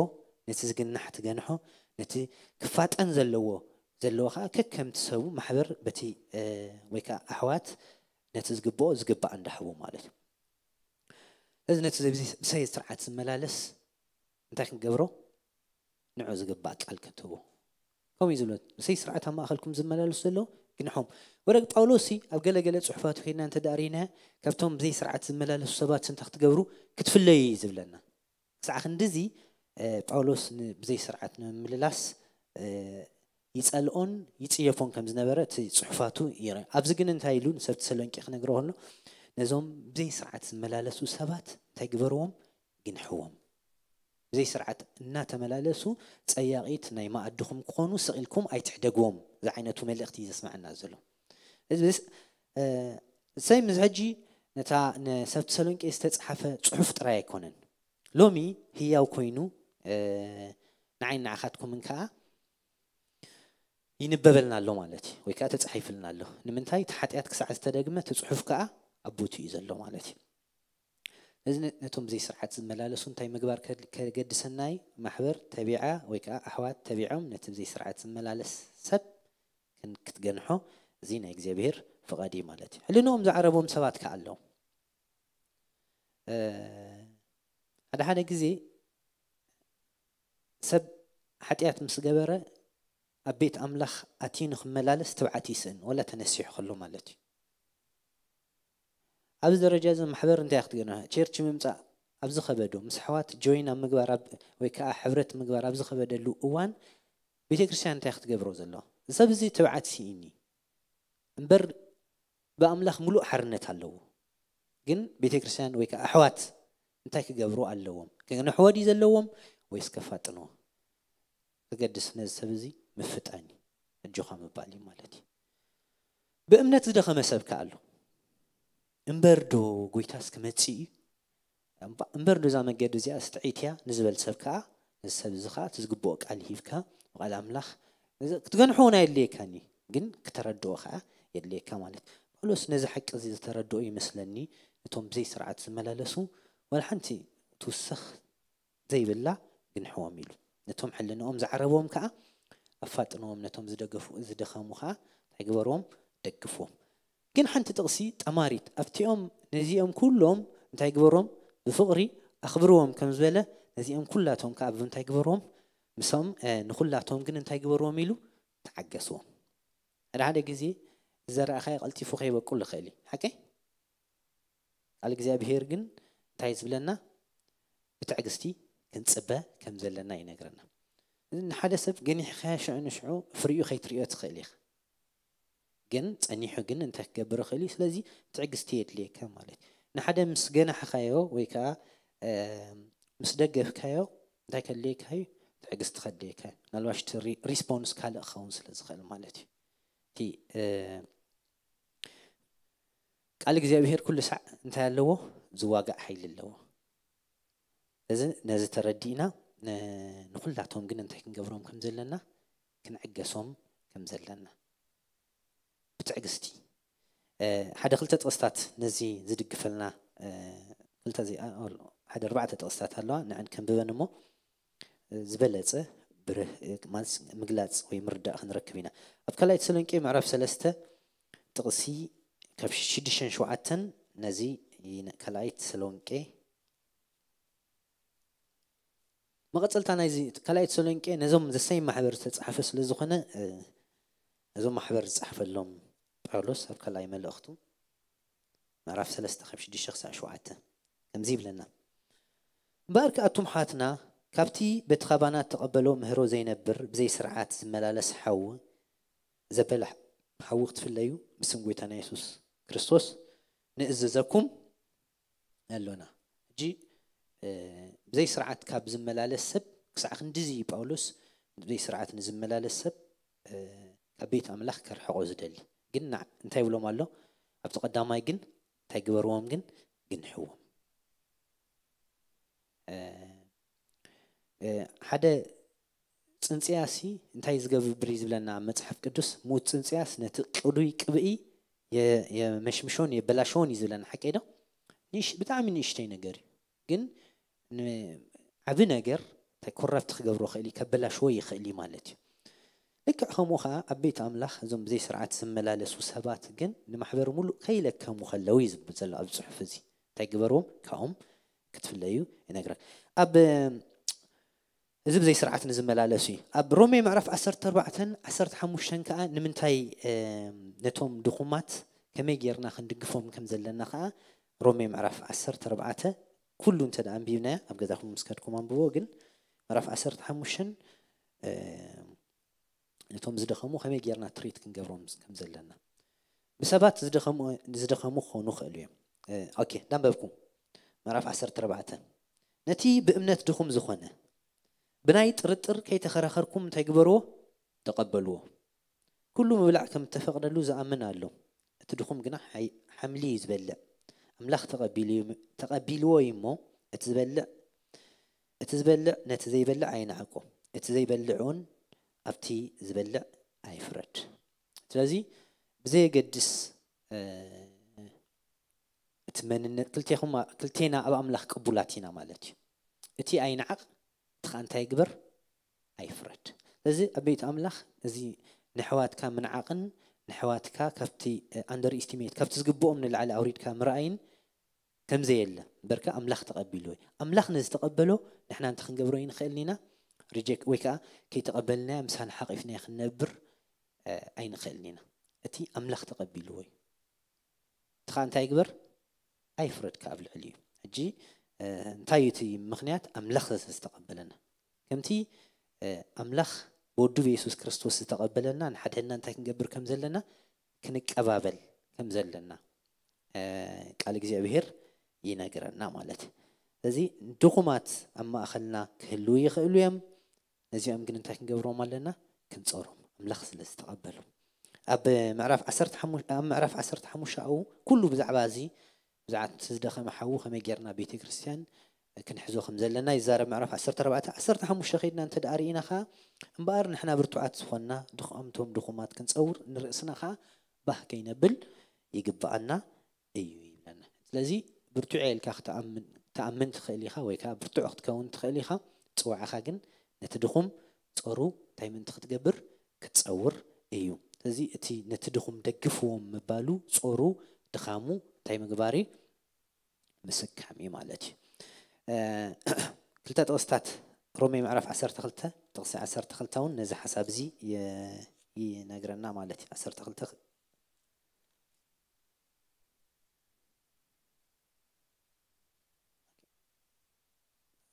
ነቲ ዝግናሕ ትገንሖ፣ ነቲ ክፋጠን ዘለዎ፣ ዘለዎ ከኣ ከከምቲ ሰቡ ማሕበር በቲ፣ እ፣ ወይ ከኣ ኣሕዋት ነቲ ዝግብኦ ዝግባእ እንዳሃቡ ማለት እዩ። ስለዚ ነቲ ብዘይ፣ ብዘይ ስርዓት ዝመላለስ እንታይ ክንገብሮ? ንዑ ዝግባእ ቃል ክትህቦ። ከምኡ እዩ ዝብሎ፣ ብዘይ ስርዓት ኣብ ማእከልኩም ዝመላለሱ ዘለዉ ግንሖም። ወረግ ጳውሎስ ሲ ኣብ ገለ ገለ ጽሑፋቱ ከይድና እንተ ደኣ ርኢና፣ ካብቶም ብዘይ ስርዓት ዝመላለሱ ሰባት እንታይ ክትገብሩ? ክትፍለዩ እዩ ዝብለና። ክሳዕ ክንድዚ፣ እ፣ ጳውሎስ ን-፣ ብዘይ ስርዓት ንምምልላስ፣ እ፣ ይጸልኦን ይጽየፎን ከም ዝነበረ እቲ ጽሑፋቱ ይረ-፣ ኣብዚ ግን እንታይ ኢሉ ንሰብ ተሰሎንቄ ክነግሮ ከሎ፣ ነዞም ብዘይ ስርዓት ዝመላለሱ ሰባት እንታይ ግበርዎም? ግንሕዎም። ብዘይ ስርዓት እናተመላለሱ ጸያቒት ናይ መኣድኹም ክኾኑ ስቕ ኢልኩም ኣይትሕደግዎም ዝዓይነቱ መልእኽቲ እዩ ዘስምዐና ዘሎ። እዚ ምስ፣ እ፣ ሰይ ምስ ሕጂ ነታ ንሰብ ተሰሎንቄ ዝተጻሓፈ ጽሑፍ ጥራይ ኣይኮነን። ሎሚ ህያው ኮይኑ፣ እ፣ ንዓይ ንዓኻትኩምን ከኣ ይንበበልና ኣሎ ማለት እዩ፣ ወይ ከኣ ተጻሒፍልና ኣሎ። ንምንታይ? እቲ ሓጢኣት ክሳዕ ዝተደግመ እቲ ጽሑፍ ከኣ ኣብ ቦትኡ እዩ ዘሎ ማለት እዩ። እዚ ነ-፣ ነቶም ብዘይ ስርዓት ዝመላለሱ እንታይ ምግባር ከድ-፣ ከገድሰናይ? ማሕበር ተቢዓ ወይ ከኣ ኣሕዋት ተቢዖም ነቲ ብዘይ ስርዓት ዝመላለስ ሰብ ክን-፣ ክትገንሖ፣ እዚ ናይ እግዚኣብሔር ፍቓድ እዩ ማለት እዩ። ሕልንኦም ዝዓረቦም ሰባት ከኣ ኣለዉ። እ፣ ሓደ ሓደ ግዜ ሰብ ሓጢኣት ምስ ገበረ ኣብ ቤት ኣምላኽ ኣትዩ ንኽመላለስ ትብዓት ይስእን፣ ወላ ተነሲሑ ከሎ ማለት እዩ። ኣብዚ ደረጃ እዚ ማሕበር እንታይ ክትገና? ቸርች ምምጻእ ኣብ ዝኸበዶ፣ ምስ ኣሕዋት ጆይን ኣብ ምግባር ኣብ፣ ወይ ከኣ ሕብረት ምግባር ኣብ ዝኸበደሉ እዋን ቤተ ክርስቲያን እንታይ ክትገብሮ ዘለዋ? እዚ ሰብ እዚ ትብዓት ስኢኒ። እምበር ብኣምላኽ ምሉእ ሓርነት ኣለዎ። ግን ቤተ ክርስቲያን ወይ ከኣ ኣሕዋት እንታይ ክገብሩ ኣለዎም? ከግንሕዎ ድዩ ዘለዎም ወይስ ከፋጥንዎ? ከገድስ ነዚ ሰብ እዚ ምፍጣን እዩ። ኣጆኻ ምባል እዩ ማለት እዩ። ብእምነት ዝደኸመ ሰብ ከኣ ኣሎ። እምበር ዶ ጎይታስ ክመጽእ እዩ? እምባ-፣ እምበር ዶ እዛ መገዲ እዚኣስ ጥዕይቲ እያ ንዝበል ሰብ ከኣ እዚ ሰብ እዚ ከዓ እቲ ዝግብኦ ቃል ሂብካ ብቃል ኣምላኽ እዚ ክትገንሖ እውን ኣየድልየካን እዩ፣ ግን ክተረድኦ ከዓ የድልየካ ማለት እዩ። ጳውሎስ ነዚ ሓቂ እዚ ዝተረድኦ ይመስለኒ። ነቶም ብዘይ ስርዓት ዝመላለሱ ዋላ ሓንቲ ትውሰኽ ዘይብላ ግንሕዎም ኢሉ፣ ነቶም ሕልንኦም ዝዓረቦም ከዓ ኣፋጥንዎም፣ ነቶም ዝደገፉ ዝደኸሙ ከዓ እንታይ ግበርዎም? ደግፍዎም። ግን ሓንቲ ጥቕሲ ጠማሪት ኣብቲኦም ነዚኦም ኩሎም እንታይ ግበሮም? ብፍቕሪ ኣኽብርዎም ከም ዝበለ ነዚኦም ኩላቶም ከዓ እንታይ ግበርዎም? ምሶም ንኩላቶም ግን እንታይ ግበርዎም ኢሉ? ተዓገስዎም። ሓደ ሓደ ግዜ ዝዘራእኻዮ ቀልጢፉ ከይበቁል ይኽእል እዩ። ሓቀይ? ቃል እግዚኣብሄር ግን እንታይ ዝብለና? ብትዕግስቲ ክንጽበ ከም ዘለና ይነግረና። ንሓደ ሰብ ገኒሕኻዮ ሽዑ ንሽዑ ፍሪኡ ከይትርእዮ ትኽእል ኢኻ። ግን ጸኒሑ ግን እንታይ ክገብር ይኽእል እዩ? ስለዚ ትዕግስቲ የድልየካ ማለት እዩ። ንሓደ ምስ ገናሕኻዮ ወይ ከዓ ምስ ደገፍካዮ እንታይ ከድልየካ እዩ? ትዕግስቲ ከድልየካ እዩ። ምናልባሽ እቲ ሪስፖንስ ካልእ ክኸውን ስለ ዝኽእል ማለት እዩ። እቲ ቃል እግዚኣብሄር ኩሉ ሳዕ እንታይ ኣለዎ? ዝዋጋእ ሓይሊ ኣለዎ። እዚ ነዚ ተረዲእና ንኩላቶም ግን እንታይ ክንገብሮም ከም ዘለና፣ ክንዕገሶም ከም ዘለና ብትዕግስቲ። ሓደ ክልተ ጥቕስታት ነዚ ዝድግፈልና፣ ክልተ ሓደ ኣርባዕተ ጥቕስታት ኣለዋ፣ ንዐን ከንብበን እሞ ዝበለጸ ብርህ ማለት ምግላጽ ወይ ምርዳእ ክንረክብ ኢና። ኣብ ካልኣይ ተሰሎንቄ ምዕራፍ ሰለስተ ጥቕሲ ካብ ሽዱሽተን ሸውዓተን ነዚ ካልኣይ ተሰሎንቄ መቐጸልታ ናይዚ ካልኣይ ተሰሎንቄ ነዞም ዘሰይ ማሕበር ዝተጻሓፈ ስለ ዝኾነ ነዞም ማሕበር ዝጻሓፈሎም ጳውሎስ ኣብ ካልኣይ መልእኽቱ ምዕራፍ ሰለስተ ካብ ሽዱሽተ ክሳዕ ሸውዓተ ከምዚ ይብለና። እምበኣር ከኣቱም ሓትና ካብቲ በቲ ኻባና ተቐበሎ ምህሮ ዘይነብር ብዘይ ስርዓት ዝመላለስ ሓዊ ዘበለ ሓዊ ክትፍለዩ ብስም ጎይታና የሱስ ክርስቶስ ንእዝዘኩም ኣሎና። ሕጂ ብዘይ ስርዓት ካብ ዝመላለስ ሰብ ክሳዕ ክንድዚ ጳውሎስ ብዘይ ስርዓት ንዝመላለስ ሰብ ካብ ቤት ኣምላኽ ከርሕቆ ዝደሊ ግን እንታይ ይብሎም ኣሎ? ኣብቲ ቀዳማይ ግን እንታይ ግበርዎም ግን ግንሕዎም። ሓደ ጽንጽያሲ እንታይ ዝገብር እዩ ዝብለና ኣብ መጽሓፍ ቅዱስ? ምዉት ጽንጽያስ ነቲ ቅዱይ ቅብኢ የመሽምሾን የበላሸዎን እዩ ዝብለና። ሓቀይ ዶ? ብጣዕሚ ንእሽተይ ነገር እዩ፣ ግን ዓቢ ነገር ኮረፕት ክገብሮ ይኽእል እዩ፣ ከበላሽዎ ይኽእል እዩ ማለት እዩ። ልክዕ ከምኡ ከዓ ኣብ ቤት ኣምላኽ እዞም ብዘይ ስርዓት ዝመላለሱ ሰባት ግን ንማሕበር ሙሉእ ከይለከሙ ከለዉ እዩ ዝብል ዘሎ ኣብ ጽሑፍ እዚ። እንታይ ግበርዎም? ካብኦም ክትፍለዩ ይነግረን። ኣብ እዚ ብዘይ ስርዓት ንዝመላለሱ እዩ። ኣብ ሮሜ ምዕራፍ ዓሰርተ ኣርባዕተን ዓሰርተ ሓሙሽተን ከዓ ንምንታይ ነቶም ድኹማት ከመይ ጌርና ክንድግፎም ከም ዘለና ከዓ ሮሜ ምዕራፍ ዓሰርተ ኣርባዕተ ኩሉ እንተ ደኣ ኣንቢብናዮ ኣብ ገዛኹም ምስ ከድኩም ኣንብቦ፣ ግን ምዕራፍ ዓሰርተ ሓሙሽተን ነቶም ዝደኸሙ ከመይ ጌርና ትሪት ክንገብሮም ከም ዘለና ብሰባት ዝደኸሙ ክኾኑ ይኽእሉ እዮም። ኦኬ፣ እንዳንበብኩ ምዕራፍ ዓሰርተ ኣርባዕተ ነቲ ብእምነት ድኹም ዝኾነ ብናይ ጥርጥር ከይተኸራኸርኩም እንታይ ግበርዎ? ተቐበልዎ። ኩሉ ምብላዕ ከም እተፈቕደሉ ዝኣምን ኣሎ፣ እቲ ድኹም ግና ሓምሊ እዩ ዝበልዕ። ኣምላኽ ተቐቢልዎ እዩ እሞ እቲ ዝበልዕ እቲ ዝበልዕ ነቲ ዘይበልዕ ኣይንዓቆ፣ እቲ ዘይበልዕ እውን ኣብቲ ዝበልዕ ኣይፍረድ። ስለዚ ብዘየገድስ እቲ መንነት ክልቴና ኣብ ኣምላኽ ቅቡላት ኢና ማለት እዩ። እቲ ኣይንዓቕ፣ እቲ ከዓ እንታይ ግበር? ኣይፍረድ። ስለዚ ኣብ ቤት ኣምላኽ እዚ ንሕዋትካ ምንዓቕን ንሕዋትካ ካብቲ ኣንደር ኢስቲሜት ካብቲ ዝግብኦም ንላዕሊ ኣውሪድካ ምርኣይን ከም ዘየለ እምበርከ ኣምላኽ ተቐቢልዎ እዩ። ኣምላኽ ነዝተቐበሎ ንሕና እንታይ ክንገብሮ ኣይንኽእልን ኢና? ሪጀክት ወይ ከዓ ከይተቐበልናዮ ምሳና ሓቒፍናዮ ክንነብር ኣይንኽእልን ኢና። እቲ ኣምላኽ ተቐቢልዎ እዩ። እቲ ከዓ እንታይ ይግበር? ኣይፍረድካ ኣብ ልዕሊ እዩ። ሕጂ እንታይ እዩ እቲ ምኽንያት? ኣምላኽ ዝተቐበለና ከምቲ ኣምላኽ ብወዱ ብየሱስ ክርስቶስ ዝተቐበለና ንሓድሕድና እንታይ ክንገብር ከም ዘለና ክንቀባበል ከም ዘለና ቃል እግዚኣብሔር ይነግረና ማለት እዩ። ስለዚ ድኹማት ኣብ ማእኸልና ክህልዉ ይኽእሉ እዮም። ነዚኦም ግን እንታይ ክንገብሮም ኣለና? ክንፀሮም፣ ኣምላኽ ስለ ዝተቐበሉ። ኣብ ምዕራፍ ዓሰርተ ሓሙሽተ ኣብ ምዕራፍ ዓሰርተ ሓሙሽተ ኣብኡ ኩሉ ብዛዕባ እዚ ብዛዕባ እቲ ዝደኸመ ሓዉ ከመይ ጌርና ቤተ ክርስቲያን ክንሕዞ ከም ዘለና ይዛረብ። ምዕራፍ ዓሰርተ ኣርባዕተ፣ ዓሰርተ ሓሙሽተ ከይድና እንተ ደኣ ርኢና ኸዓ፣ እምበኣር ንሕና ብርቱዓት ዝኾንና፣ ድኻምቶም ድኹማት ክንጸውር፣ ንርእስና ኸዓ ባህ ከይነብል ይግብኣና እዩ ይብለና። ስለዚ ብርቱዕ ኢልካ ክትኣምን፣ ትኣምን ትኽእል ኢኻ፣ ወይ ከዓ ብርቱዕ ክትከውን ትኽእል ኢኻ። ጽዋዕኻ ግን ነቲ ድኹም ጾሩ እንታይ ምእንቲ ክትገብር? ክትጸውር እዩ። ስለዚ እቲ ነቲ ድኹም ደግፍዎም ምባሉ፣ ጾሩ፣ ድኻሙ እንታይ ምግባር እዩ? ምስካም እዩ ማለት እዩ። እ፣ ክልተ ጥቕስታት፣ ሮሜ ምዕራፍ ዓሰርተ ክልተ ጥቕሲ ዓሰርተ ክልተ እውን ነዚ ሓሳብ እዚ የ-፣ ይነግረና ማለት እዩ። ዓሰርተ ክልተ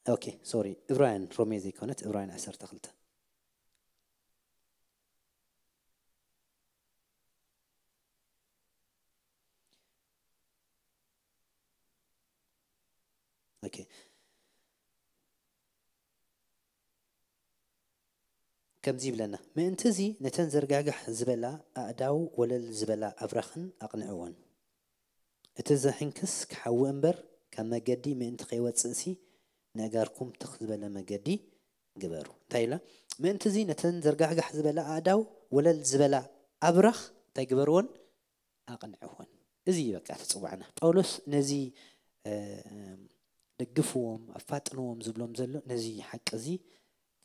ኦኬ፣ ሶሪ፣ ዕብራውያን፣ ሮሜ ዘይኮነት፣ ዕብራውያን ዓሰርተ ክልተ። ኦኬ። ከምዚ ይብለና፣ ምእንቲ እዚ ነተን ዘርጋጋሕ ዝበላ ኣእዳው ወለል ዝበላ ኣብራኽን ኣቕንዕወን። እቲ ዘሕንክስ ክሓዊ እምበር ካብ መገዲ ምእንቲ ከይወጽእሲ ንእጋርኩም ትኽ ዝበለ መገዲ ግበሩ። እንታይ ኢላ? ምእንቲ እዚ ነተን ዘርጋጋሕ ዝበላ ኣእዳው ወለል ዝበላ ኣብራኽ እንታይ ግበርወን? ኣቕንዕወን። እዚ እዩ በቃ እቲ ጽዋዕና። ጳውሎስ ነዚ፣ እ፣ ደግፍዎም፣ ኣፋጥንዎም ዝብሎም ዘሎ ነዚ ሓቂ እዚ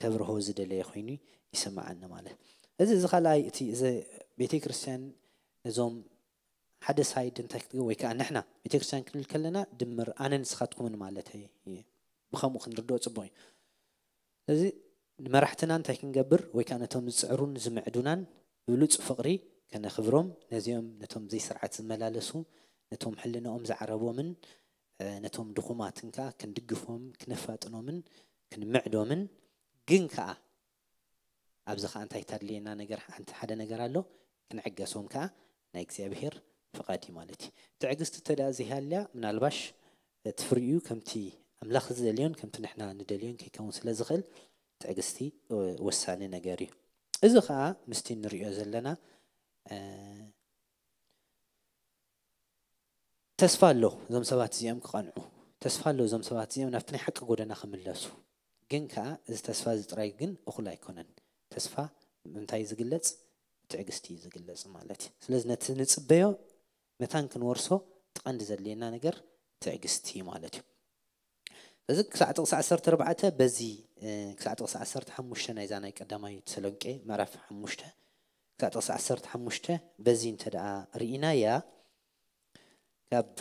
ከብርሆ ዝደለየ ኮይኑ ይስምዓኒ ማለት። እዚ፣ እዚ ካልኣይ እቲ፣ እዚ ቤተ ክርስቲያን ነዞም ሓደ ሳይድ እንታይ ክትገ-፣ ወይ ከዓ ንሕና ቤተ ክርስቲያን ክንብል ከለና ድምር ኣነን ንስኻትኩምን ማለተይ እዩ። ብኸምኡ ክንርድኦ ጽቡቕ እዩ። ስለዚ ንመራሕትና እንታይ ክንገብር ወይ ከዓ ነቶም ዝጽዕሩን ዝምዕዱናን ብብሉጽ ፍቕሪ ከነኽብሮም፣ ነዚኦም ነቶም ዘይስርዓት ዝመላለሱ፣ ነቶም ሕልናኦም ዝዓረቦምን፣ እ፣ ነቶም ድኹማትን ከዓ ክንድግፎም፣ ክነፋጥኖምን ክንምዕዶምን፣ ግን ከዓ ኣብዚ ከዓ እንታይ ታድልየና ነገር፣ ሓንቲ ሓደ ነገር ኣሎ፣ ክንዕገሶም ከዓ ናይ እግዚኣብሔር ፍቓድ እዩ ማለት እዩ። ትዕግስቲ እንተ ደኣ ዘይሃልያ፣ ምናልባሽ እቲ ፍሪኡ ከምቲ ኣምላኽ ዝደልዮን ከምቲ ንሕና ንደልዮን ከይከውን ስለ ዝኽእል፣ ትዕግስቲ፣ እ፣ ወሳኒ ነገር እዩ። እዚ ከዓ ምስቲ ንሪኦ ዘለና፣ እ፣ ተስፋ ኣሎ እዞም ሰባት እዚኦም ክቐንዑ። ተስፋ ኣሎ እዞም ሰባት እዚኦም ናብቲ ናይ ሓቂ ጎደና ክምለሱ። ግን ከኣ እዚ ተስፋ እዚ ጥራይ ግን እኹል ኣይኮነን። ተስፋ ብምንታይ እዩ ዝግለጽ? ብትዕግስቲ እዩ ዝግለጽ ማለት እዩ። ስለዚ ነቲ ንጽበዮ መታን ክንወርሶ እቲ ቀንዲ ዘድልየና ነገር ትዕግስቲ ማለት እዩ። ስለዚ ክሳዕ ጥቕሲ ዓሰርተ ኣርባዕተ በዚ፣ እ፣ ክሳዕ ጥቕሲ ዓሰርተ ሓሙሽተ ናይዛ ናይ ቀዳማይ ተሰሎንቄ ምዕራፍ ሓሙሽተ፣ ክሳዕ ጥቕሲ ዓሰርተ ሓሙሽተ በዚ እንተ ደኣ ርኢናያ፣ ካብ፣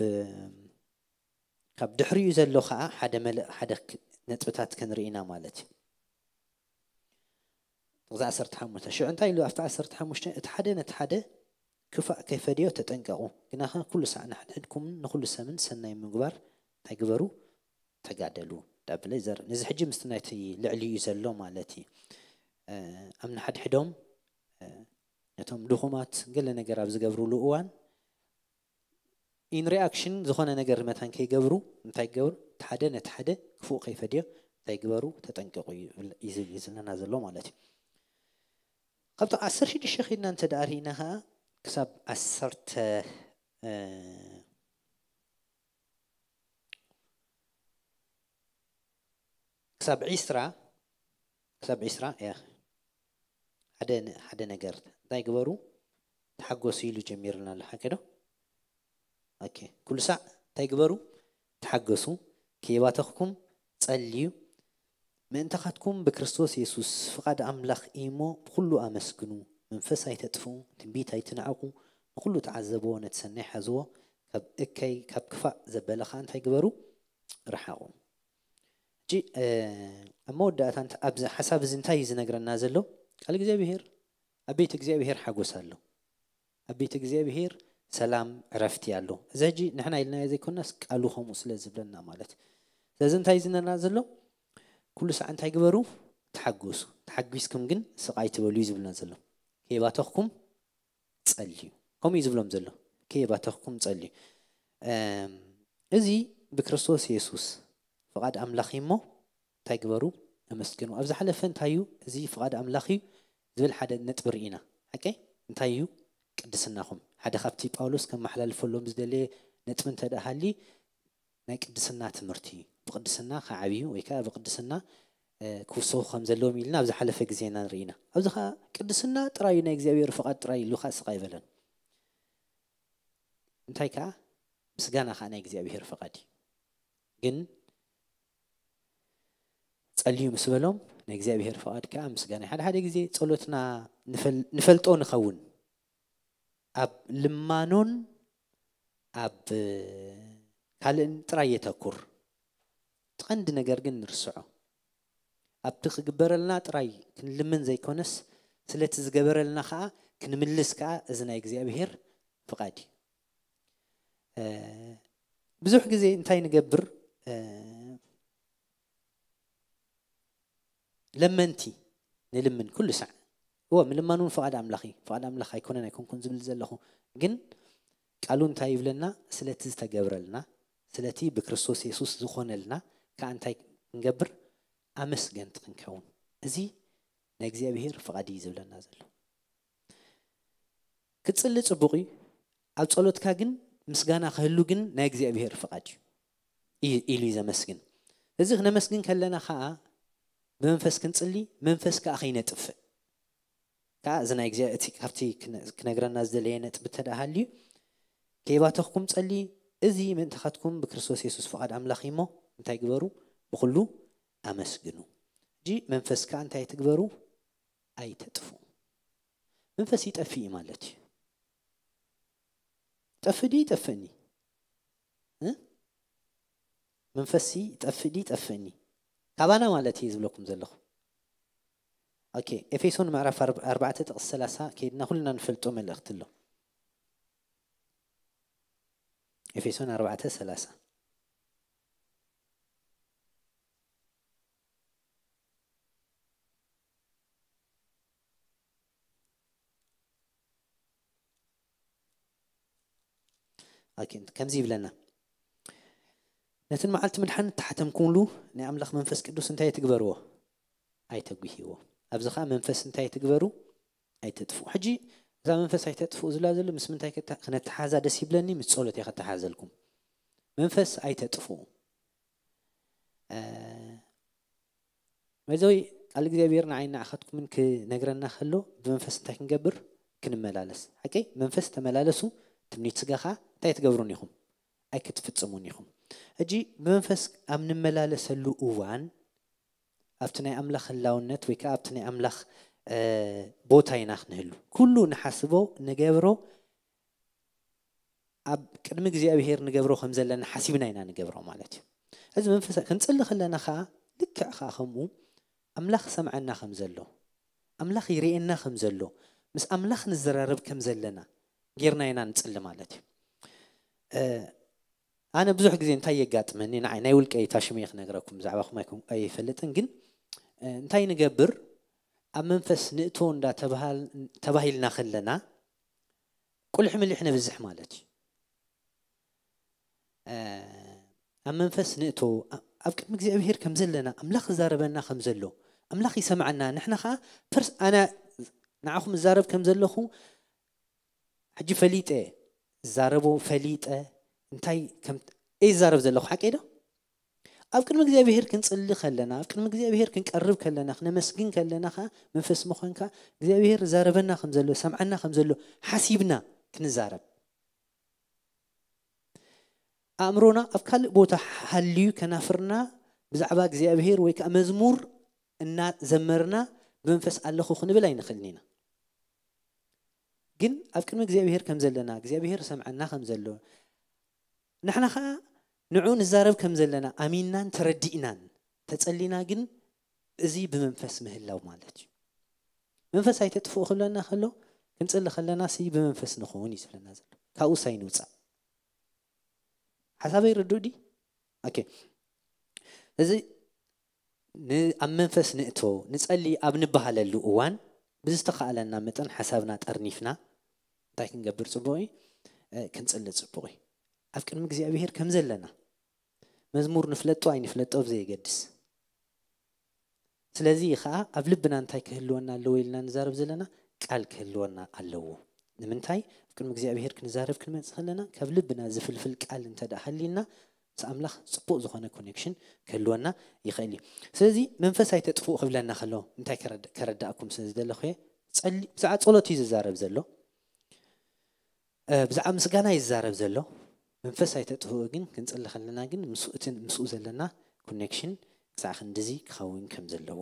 ካብ ድሕሪኡ ዘሎ ኸዓ ሓደ መለ-፣ ሓደ ክ-፣ ነጥብታት ክንርኢ ኢና ማለት እዩ። ጥቕሲ ዓሰርተ ሓሙሽተ። ሽዑ እንታይ ኢሉ ኣብቲ ዓሰርተ ሓሙሽተ? "እቲ ሓደ ነቲ ሓደ ክፋእ ከይፈድዮ ተጠንቀቑ። ግናኸ ኩሉ ሳዕ ንሓድሕድኩምን ንኹሉ ሰብን ሰናይ ምግባር እንታይ ግበሩ? ተጋደሉ" እንዳበለ ይዘርእ። ነዚ ሕጂ ምስቲ ናይቲ ልዕሊኡ ዘሎ ማለት እዩ። እ፣ ኣብ ንሓድሕዶም፣ እ፣ ነቶም ድኹማት ገለ ነገር ኣብ ዝገብሩሉ እዋን፣ ኢን ሪኣክሽን ዝኾነ ነገር መታን ከይገብሩ እንታይ ይገብሩ? እቲ ሓደ ነቲ ሓደ ክፉእ ከይፈድዮ እንታይ ግበሩ? ተጠንቀቑ ይብል፣ እዩ ዝብል፣ እዩ ዝብለና ዘሎ ማለት እዩ። ካብቲ ዓሰርተ ሽዱሽተ ኺድና እንተ ደኣ ርኢና ኸዓ ክሳብ ዓሰርተ፣ እ፣ ክሳብ ዒስራ፣ ክሳብ ዒስራ፣ እያ። ሓደ ነ-፣ ሓደ ነገር እንታይ ግበሩ? ተሓጎሱ ኢሉ ጀሚርና ኣሎ፣ ሓቂ ዶ? ኦኬ። ኩሉ ሳዕ እንታይ ግበሩ? ተሓገሱ፣ ከይባተኽኩም ጸልዩ። ምእንታኻትኩም ብክርስቶስ የሱስ ፍቓድ ኣምላኽ እዩ እሞ፣ ብኹሉ ኣመስግኑ። መንፈስ ኣይተጥፍኡ፣ ትንቢት ኣይትንዓቑ፣ ንኹሉ ተዓዘብዎ፣ ነቲ ሰናይ ሓዝዎ፣ ካብ እከይ፣ ካብ ክፋእ ዘበለ ኸኣ እንታይ ግበሩ? ርሓቑ። ሕጂ፣ እ፣ ኣብ መወዳእታ እንተ-፣ ኣብዚ ሓሳብ እዚ እንታይ እዩ ዝነግረና ዘሎ? ቃል እግዚኣብሄር፣ ኣብ ቤት እግዚኣብሄር ሓጎስ ኣሎ። ኣብ ቤት እግዚኣብሄር ሰላም፣ ዕረፍቲ ኣሎ። እዚ ሕጂ ንሕና ኢልናዮ ዘይኮንናስ ቃሉ ከምኡ ስለ ዝብለና ማለት። ስለዚ እንታይ እዩ ዝነና ዘሎ? ኩሉ ሳዕ እንታይ ግበሩ? ተሓጎሱ። ተሓጒስኩም ግን ስቕ ኣይትበሉ እዩ ዝብለና ዘሎ። ከይባተኽኩም ጸልዩ። ከምኡ እዩ ዝብሎም ዘሎ። ከይባተኽኩም ጸልዩ። እም፣ እዚ ብክርስቶስ የሱስ ፍቓድ ኣምላኽ እዩ እሞ እንታይ ግበሩ? ኣመስግኑ። ኣብ ዝሓለፈ እንታይ እዩ? እዚ ፍቓድ ኣምላኽ እዩ ዝብል ሓደ ነጥቢ ርኢና። ሓቀይ? እንታይ እዩ? ቅድስናኹም። ሓደ ካብቲ ጳውሎስ ከመሓላልፈሎም ዝደለየ ነጥቢ እንተ ደኣ ሃልዩ ናይ ቅድስና ትምህርቲ እዩ። ብቕድስና ክዓብዩ ወይ ከዓ ብቕድስና ክውሰኹ ከም ዘለዎም ኢልና ኣብ ዝሓለፈ ግዜና ንርኢና። ኣብዚ ከዓ ቅድስና ጥራይ ናይ እግዚኣብሔር ፍቓድ ጥራይ ኢሉ ከዓ ስቕ ኣይበለን። እንታይ ከዓ ምስጋና ከዓ ናይ እግዚኣብሔር ፍቓድ እዩ። ግን ጸልዩ ምስ በሎም ናይ እግዚኣብሔር ፍቓድ ከዓ ምስጋና እዩ። ሓደ ሓደ ግዜ ጸሎትና ንፈልጦ ንኸውን፣ ኣብ ልማኖን ኣብ ካልእን ጥራይ የተኩር፣ እቲ ቀንዲ ነገር ግን ንርስዖ። ኣብቲ ክግበረልና ጥራይ ክንልምን ዘይኮነስ ስለቲ ዝገበረልና ከዓ ክንምልስ ከዓ እዚ ናይ እግዚኣብሔር ፍቓድ እዩ። ብዙሕ ግዜ እንታይ ንገብር? ለመንቲ ንልምን ኩሉ ሳዕ። እወ፣ ምልማን እውን ፍቓድ ኣምላኽ እዩ። ፍቓድ ኣምላኽ ኣይኮነን ኣይኮንኩን ዝብል ዘለኹ፣ ግን ቃሉ እንታይ ይብለና? ስለቲ ዝተገብረልና፣ ስለቲ ብክርስቶስ የሱስ ዝኾነልና ከዓ እንታይ ክንገብር? ኣመስገንቲ ክንከውን። እዚ ናይ እግዚኣብሔር ፍቓድ እዩ ዝብለና ዘሎ። ክጽሊ ጽቡቕ እዩ። ኣብ ጸሎትካ ግን ምስጋና ክህሉ ግን ናይ እግዚኣብሔር ፍቓድ እዩ ኢሉ እዩ ዘመስግን። እዚ ክነመስግን ከለና ከዓ ብመንፈስ ክንጽሊ፣ መንፈስ ከዓ ከይነጥፍእ ከዓ እዚ ናይ እግዚኣብሔር እቲ ካብቲ ክነግረና ዝደለየ ነጥቢ እንተ ደኣ ሃልዩ፣ ከይባተኽኩም ጸሊ፣ እዚ ምእንታኻትኩም ብክርስቶስ የሱስ ፍቓድ ኣምላኽ እዩ እሞ እንታይ ግበሩ? ብኹሉ ኣመስግኑ። ሕጂ መንፈስ ከዓ እንታይ ትግበሩ? ኣይተጥፉ። መንፈስ ይጠፍእ እዩ ማለት እዩ። ጠፍእ ድዩ ይጠፍእኒ? መንፈስ ይጠፍእ ድዩ ይጠፍእኒ? ካባና ማለት እዩ ዝብለኩም ዘለኹ። ኦኬ፣ ኤፌሶን ምዕራፍ ኣርባዕተ ጥቕሲ ሰላሳ ከይድና ኩልና ንፈልጦ መልእኽቲ ኣሎ። ኤፌሶን ኣርባዕተ ሰላሳ። ከምዚ ይብለና፣ ነቲ ንመዓልቲ ምድሓን እተሓተምኩምሉ ናይ ኣምላኽ መንፈስ ቅዱስ እንታይ ትግበርዎ? ኣይተጉህይዎ። ኣብዚ ኸዓ መንፈስ እንታይ ትግበሩ? ኣይተጥፍኡ። ሕጂ እዛ መንፈስ ኣይተጥፍኡ ዝብላ ዘሎ ምስ ምንታይ ክነተሓዛ ደስ ይብለኒ? ምስ ጸሎት እየ ከተሓዘልኩም። መንፈስ ኣይተጥፍኡ። መዘዊ ቃል እግዚኣብሔር ንዓይ ንዓኻትኩምን ክነግረና ከሎ ብመንፈስ እንታይ ክንገብር? ክንመላለስ። ሓቂ መንፈስ ተመላለሱ፣ ትምኒት ስጋ ኸዓ እንታይ ትገብሩን ኢኹም? ኣይክትፍጽሙን ኢኹም። ሕጂ ብመንፈስ ኣብ ንመላለሰሉ እዋን ኣብቲ ናይ ኣምላኽ ህላውነት ወይ ከዓ ኣብቲ ናይ ኣምላኽ ቦታ ኢና ክንህሉ። ኩሉ ንሓስቦ ንገብሮ ኣብ ቅድሚ እግዚኣብሔር ንገብሮ ከም ዘለና ሓሲብና ኢና ንገብሮ ማለት እዩ። እዚ መንፈስ ክንጽሊ ከለና ከዓ ልክዕ ከዓ ከምኡ ኣምላኽ ይሰምዐና ከም ዘሎ፣ ኣምላኽ ይርእየና ከም ዘሎ፣ ምስ ኣምላኽ ንዘራረብ ከም ዘለና ጌርና ኢና ንጽሊ ማለት እዩ። ኣነ ብዙሕ ግዜ እንታይ የጋጥመኒ፣ ንዓይ ናይ ውልቀይ ታሽመ ክነግረኩም፣ ብዛዕባኹም ኣይኮን ኣይፈልጥን፣ ግን እንታይ ንገብር? ኣብ መንፈስ ንእቶ እንዳ ተባሂልና ከለና ቁልሕ ምልሕ ነብዝሕ ማለት እዩ። ኣብ መንፈስ ንእቶ፣ ኣብ ቅድሚ እግዚኣብሔር ከም ዘለና፣ ኣምላኽ ዝዛረበና ከም ዘሎ፣ ኣምላኽ ይሰምዓና፣ ንሕና ከዓ ፐርስ ኣነ ንዓኹም እዛረብ ከም ዘለኹ ሕጂ ፈሊጠ፣ እዛረቦ ፈሊጠ፣ እንታይ ከም እየ ዝዛረብ ዘለኹ ሓቀይ ዶ? ኣብ ቅድሚ እግዚኣብሔር ክንጽሊ ከለና፣ ኣብ ቅድሚ እግዚኣብሔር ክንቀርብ ከለና፣ ክነመስግን ከለና ከዓ መንፈስ ምዃንካ እግዚኣብሔር ዛረበና ከም ዘሎ፣ ሰምዓና ከም ዘሎ ሓሲብና ክንዛረብ። ኣእምሮና ኣብ ካልእ ቦታ ሓልዩ ከናፍርና ብዛዕባ እግዚኣብሔር ወይ ከዓ መዝሙር እናዘመርና ብመንፈስ ኣለኹ ክንብል ኣይንኽእልን ኢና። ግን ኣብ ቅድሚ እግዚኣብሔር ከም ዘለና፣ እግዚኣብሔር ሰምዓና ከም ዘሎ፣ ንሕና ኸዓ ንዑ ንዛረብ ከም ዘለና ኣሚንናን ተረዲእናን ተጸሊና፣ ግን እዚ ብመንፈስ ምህላው ማለት እዩ። መንፈስ ኣይተጥፍኡ ክብለና ከሎ፣ ክንጽሊ ከለና ሲ ብመንፈስ ንኸውን እዩ ዝብለና ዘሎ። ካብኡ ሳይ ንውጻእ። ሓሳበይ ርዱእ ድዩ? ኦኬ። እዚ ን-፣ ኣብ መንፈስ ንእቶ፣ ንጸሊ ኣብ ንበሃለሉ እዋን፣ ብዝተኻእለና መጠን ሓሳብና ጠርኒፍና እንታይ ክንገብር ጽቡቕ እዩ? እ፣ ክንጽሊ ጽቡቕ እዩ። ኣብ ቅድሚ እግዚኣብሔር ከም ዘለና፣ መዝሙር ንፍለጦ ኣይንፍለጦ ብዘየገድስ። ስለዚ ኸዓ ኣብ ልብና እንታይ ክህልወና ኣለዎ ኢልና ንዛረብ ዘለና? ቃል ክህልወና ኣለዎ። ንምንታይ? ኣብ ቅድሚ እግዚኣብሔር ክንዛረብ ክንመጽእ ከለና፣ ካብ ልብና ዝፍልፍል ቃል እንተ ደኣ ሃልዩና፣ ኣምላኽ ጽቡቕ ዝኾነ ኮኔክሽን ክህልወና ይኽእል እዩ። ስለዚ መንፈስ ኣይተጥፍኡ ክብለና ከሎ እንታይ ከረድ- ከረዳእኩም ስለ ዝደለኹ እየ። ጸሊ- ብዛዕባ ጸሎት እዩ ዝዛረብ ዘሎ። እ፣ ብዛዕባ ምስጋና ይዛረብ ዘሎ። መንፈስ ኣይተጥፍኡ ግን ክንጽሊ ከለና ግን ምስ እቲ ምስኡ ዘለና ኮኔክሽን ክሳዕ ክንድዚ ክኸውን ከም ዘለዎ።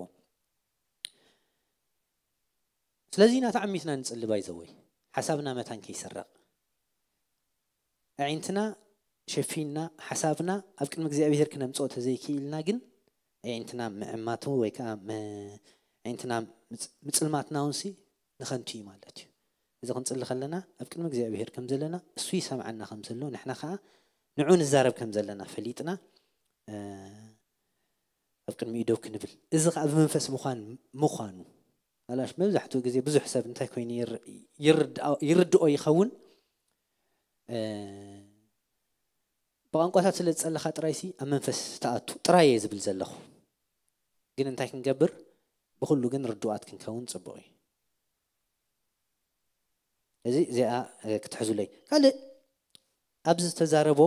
ስለዚ ኢና ተዓሚትና ንጽሊ ባይዘወይ ሓሳብና መታን ከይሰረቕ ኣዒንትና ሸፊንና ሓሳብና ኣብ ቅድሚ እግዚኣብሔር ክነምፅኦ ተዘይክኢልና ግን ኣዒንትና ምዕማቱ ወይ ከዓ ም- ኣዒንትና ምፅ- ምፅልማትና እውን ሲ ንኸንቱ እዩ ማለት እዩ። እዚ ክንፅሊ ከለና ኣብ ቅድሚ እግዚኣብሔር ከም ዘለና እሱ ይሰምዓና ከም ዘሎ ንሕና ከዓ ንዑ ንዛረብ ከም ዘለና ፈሊጥና እ፣ ኣብ ቅድሚኡ ደው ክንብል እዚ ከዓ ብመንፈስ ምዃን ምዃኑ ኣላሽ መብዛሕትኡ ግዜ ብዙሕ ሰብ እንታይ ኮይኑ ይር- ይርድኣ- ይርድኦ ይኸውን እ፣ ብቋንቋታት ስለ ዝጸለኻ ጥራይ ሲ ኣብ መንፈስ ተኣቱ ጥራይ እየ ዝብል ዘለኹ። ግን እንታይ ክንገብር ብኩሉ ግን ርዱኣት ክንከውን ጽቡቕ እዩ። እዚ እዚኣ እ፣ ክትሕዙለይ ካልእ ኣብዚ ዝተዛረቦ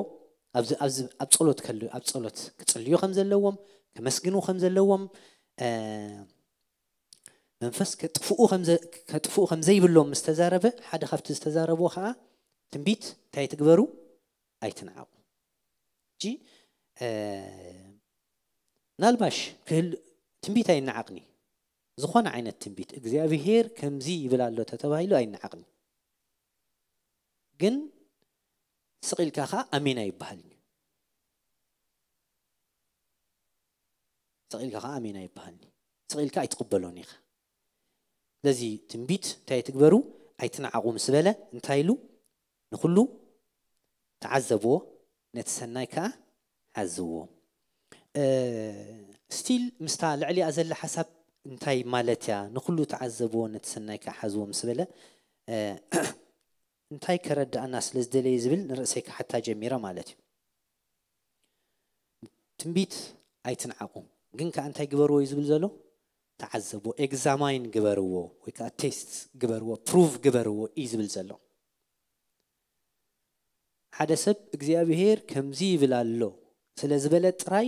ኣብዚ ኣብዚ ኣብ ጸሎት ከሉ ኣብ ጸሎት ክጽልዩ ከም ዘለዎም ከመስግኑ ከም ዘለዎም እ፣ መንፈስ ከጥፍኡ ከም ዘ- ከጥፍኡ ከም ዘይብሎም ምስ ተዛረበ ሓደ ካብቲ ዝተዛረቦ ከዓ ትንቢት እንታይ ትግበሩ ኣይትንዓቑ። እጂ እ፣ ምናልባሽ ክህል ትንቢት ኣይነዓቕኒ ዝኾነ ዓይነት ትንቢት እግዚኣብሄር ከምዚ ይብል ኣሎ ተተባሂሉ ኣይነዓቕኒ ግን ስቕ ኢልካ ከዓ ኣሜን ኣይበሃልን እዩ። ስቕ ኢልካ ከዓ ኣሜን ኣይበሃልን እዩ። ስቕ ኢልካ ኣይትቕበሎን ኢኻ። ስለዚ ትንቢት እንታይ ትግበሩ ኣይትንዓቑ ምስ በለ እንታይ ኢሉ ንኩሉ ተዓዘብዎ ነቲ ሰናይ ከዓ ሓዝዎ። ስቲል ምስታ ልዕሊኣ ዘላ ሓሳብ እንታይ ማለት እያ ንኩሉ ተዓዘብዎ ነቲ ሰናይ ከዓ ሓዝዎ ምስ በለ እንታይ ከረዳእና ስለ ዝደለየ ዝብል ንርእሰይ ክሓታ ጀሚረ ማለት እዩ። ትንቢት ኣይትንዓቑ ግን ከዓ እንታይ ግበርዎ እዩ ዝብል ዘሎ ተዓዘብዎ ኤግዛማይን ግበርዎ ወይ ከዓ ቴስት ግበርዎ ፕሩቭ ግበርዎ እዩ ዝብል ዘሎ። ሓደ ሰብ እግዚኣብሄር ከምዚ ይብል ኣሎ ስለ ዝበለ ጥራይ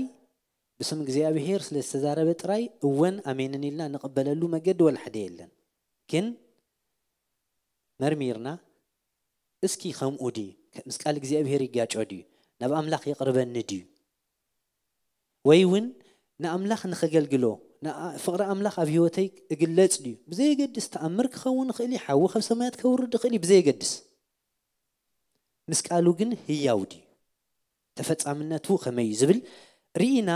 ብስም እግዚኣብሄር ስለ ዝተዛረበ ጥራይ እወን ኣሜንን ኢልና ንቕበለሉ መገዲ ወላ ሓደ የለን። ግን መርሚርና እስኪ ከምኡ ድዩ ምስ ቃል እግዚኣብሄር ይጋጮ ድዩ ናብ ኣምላኽ የቕርበኒ ድዩ ወይ እውን ንኣምላኽ ንኸገልግሎ ፍቕሪ ኣምላኽ ኣብ ህይወተይ እግለጽ ድዩ ብዘየገድስ ተኣምር ክኸውን ይኽእል እዩ ሓዊ ካብ ሰማያት ከውርድ ይኽእል እዩ ብዘየገድስ ምስ ቃሉ ግን ህያው ድዩ ተፈጻምነቱ ከመይ እዩ ዝብል ርኢና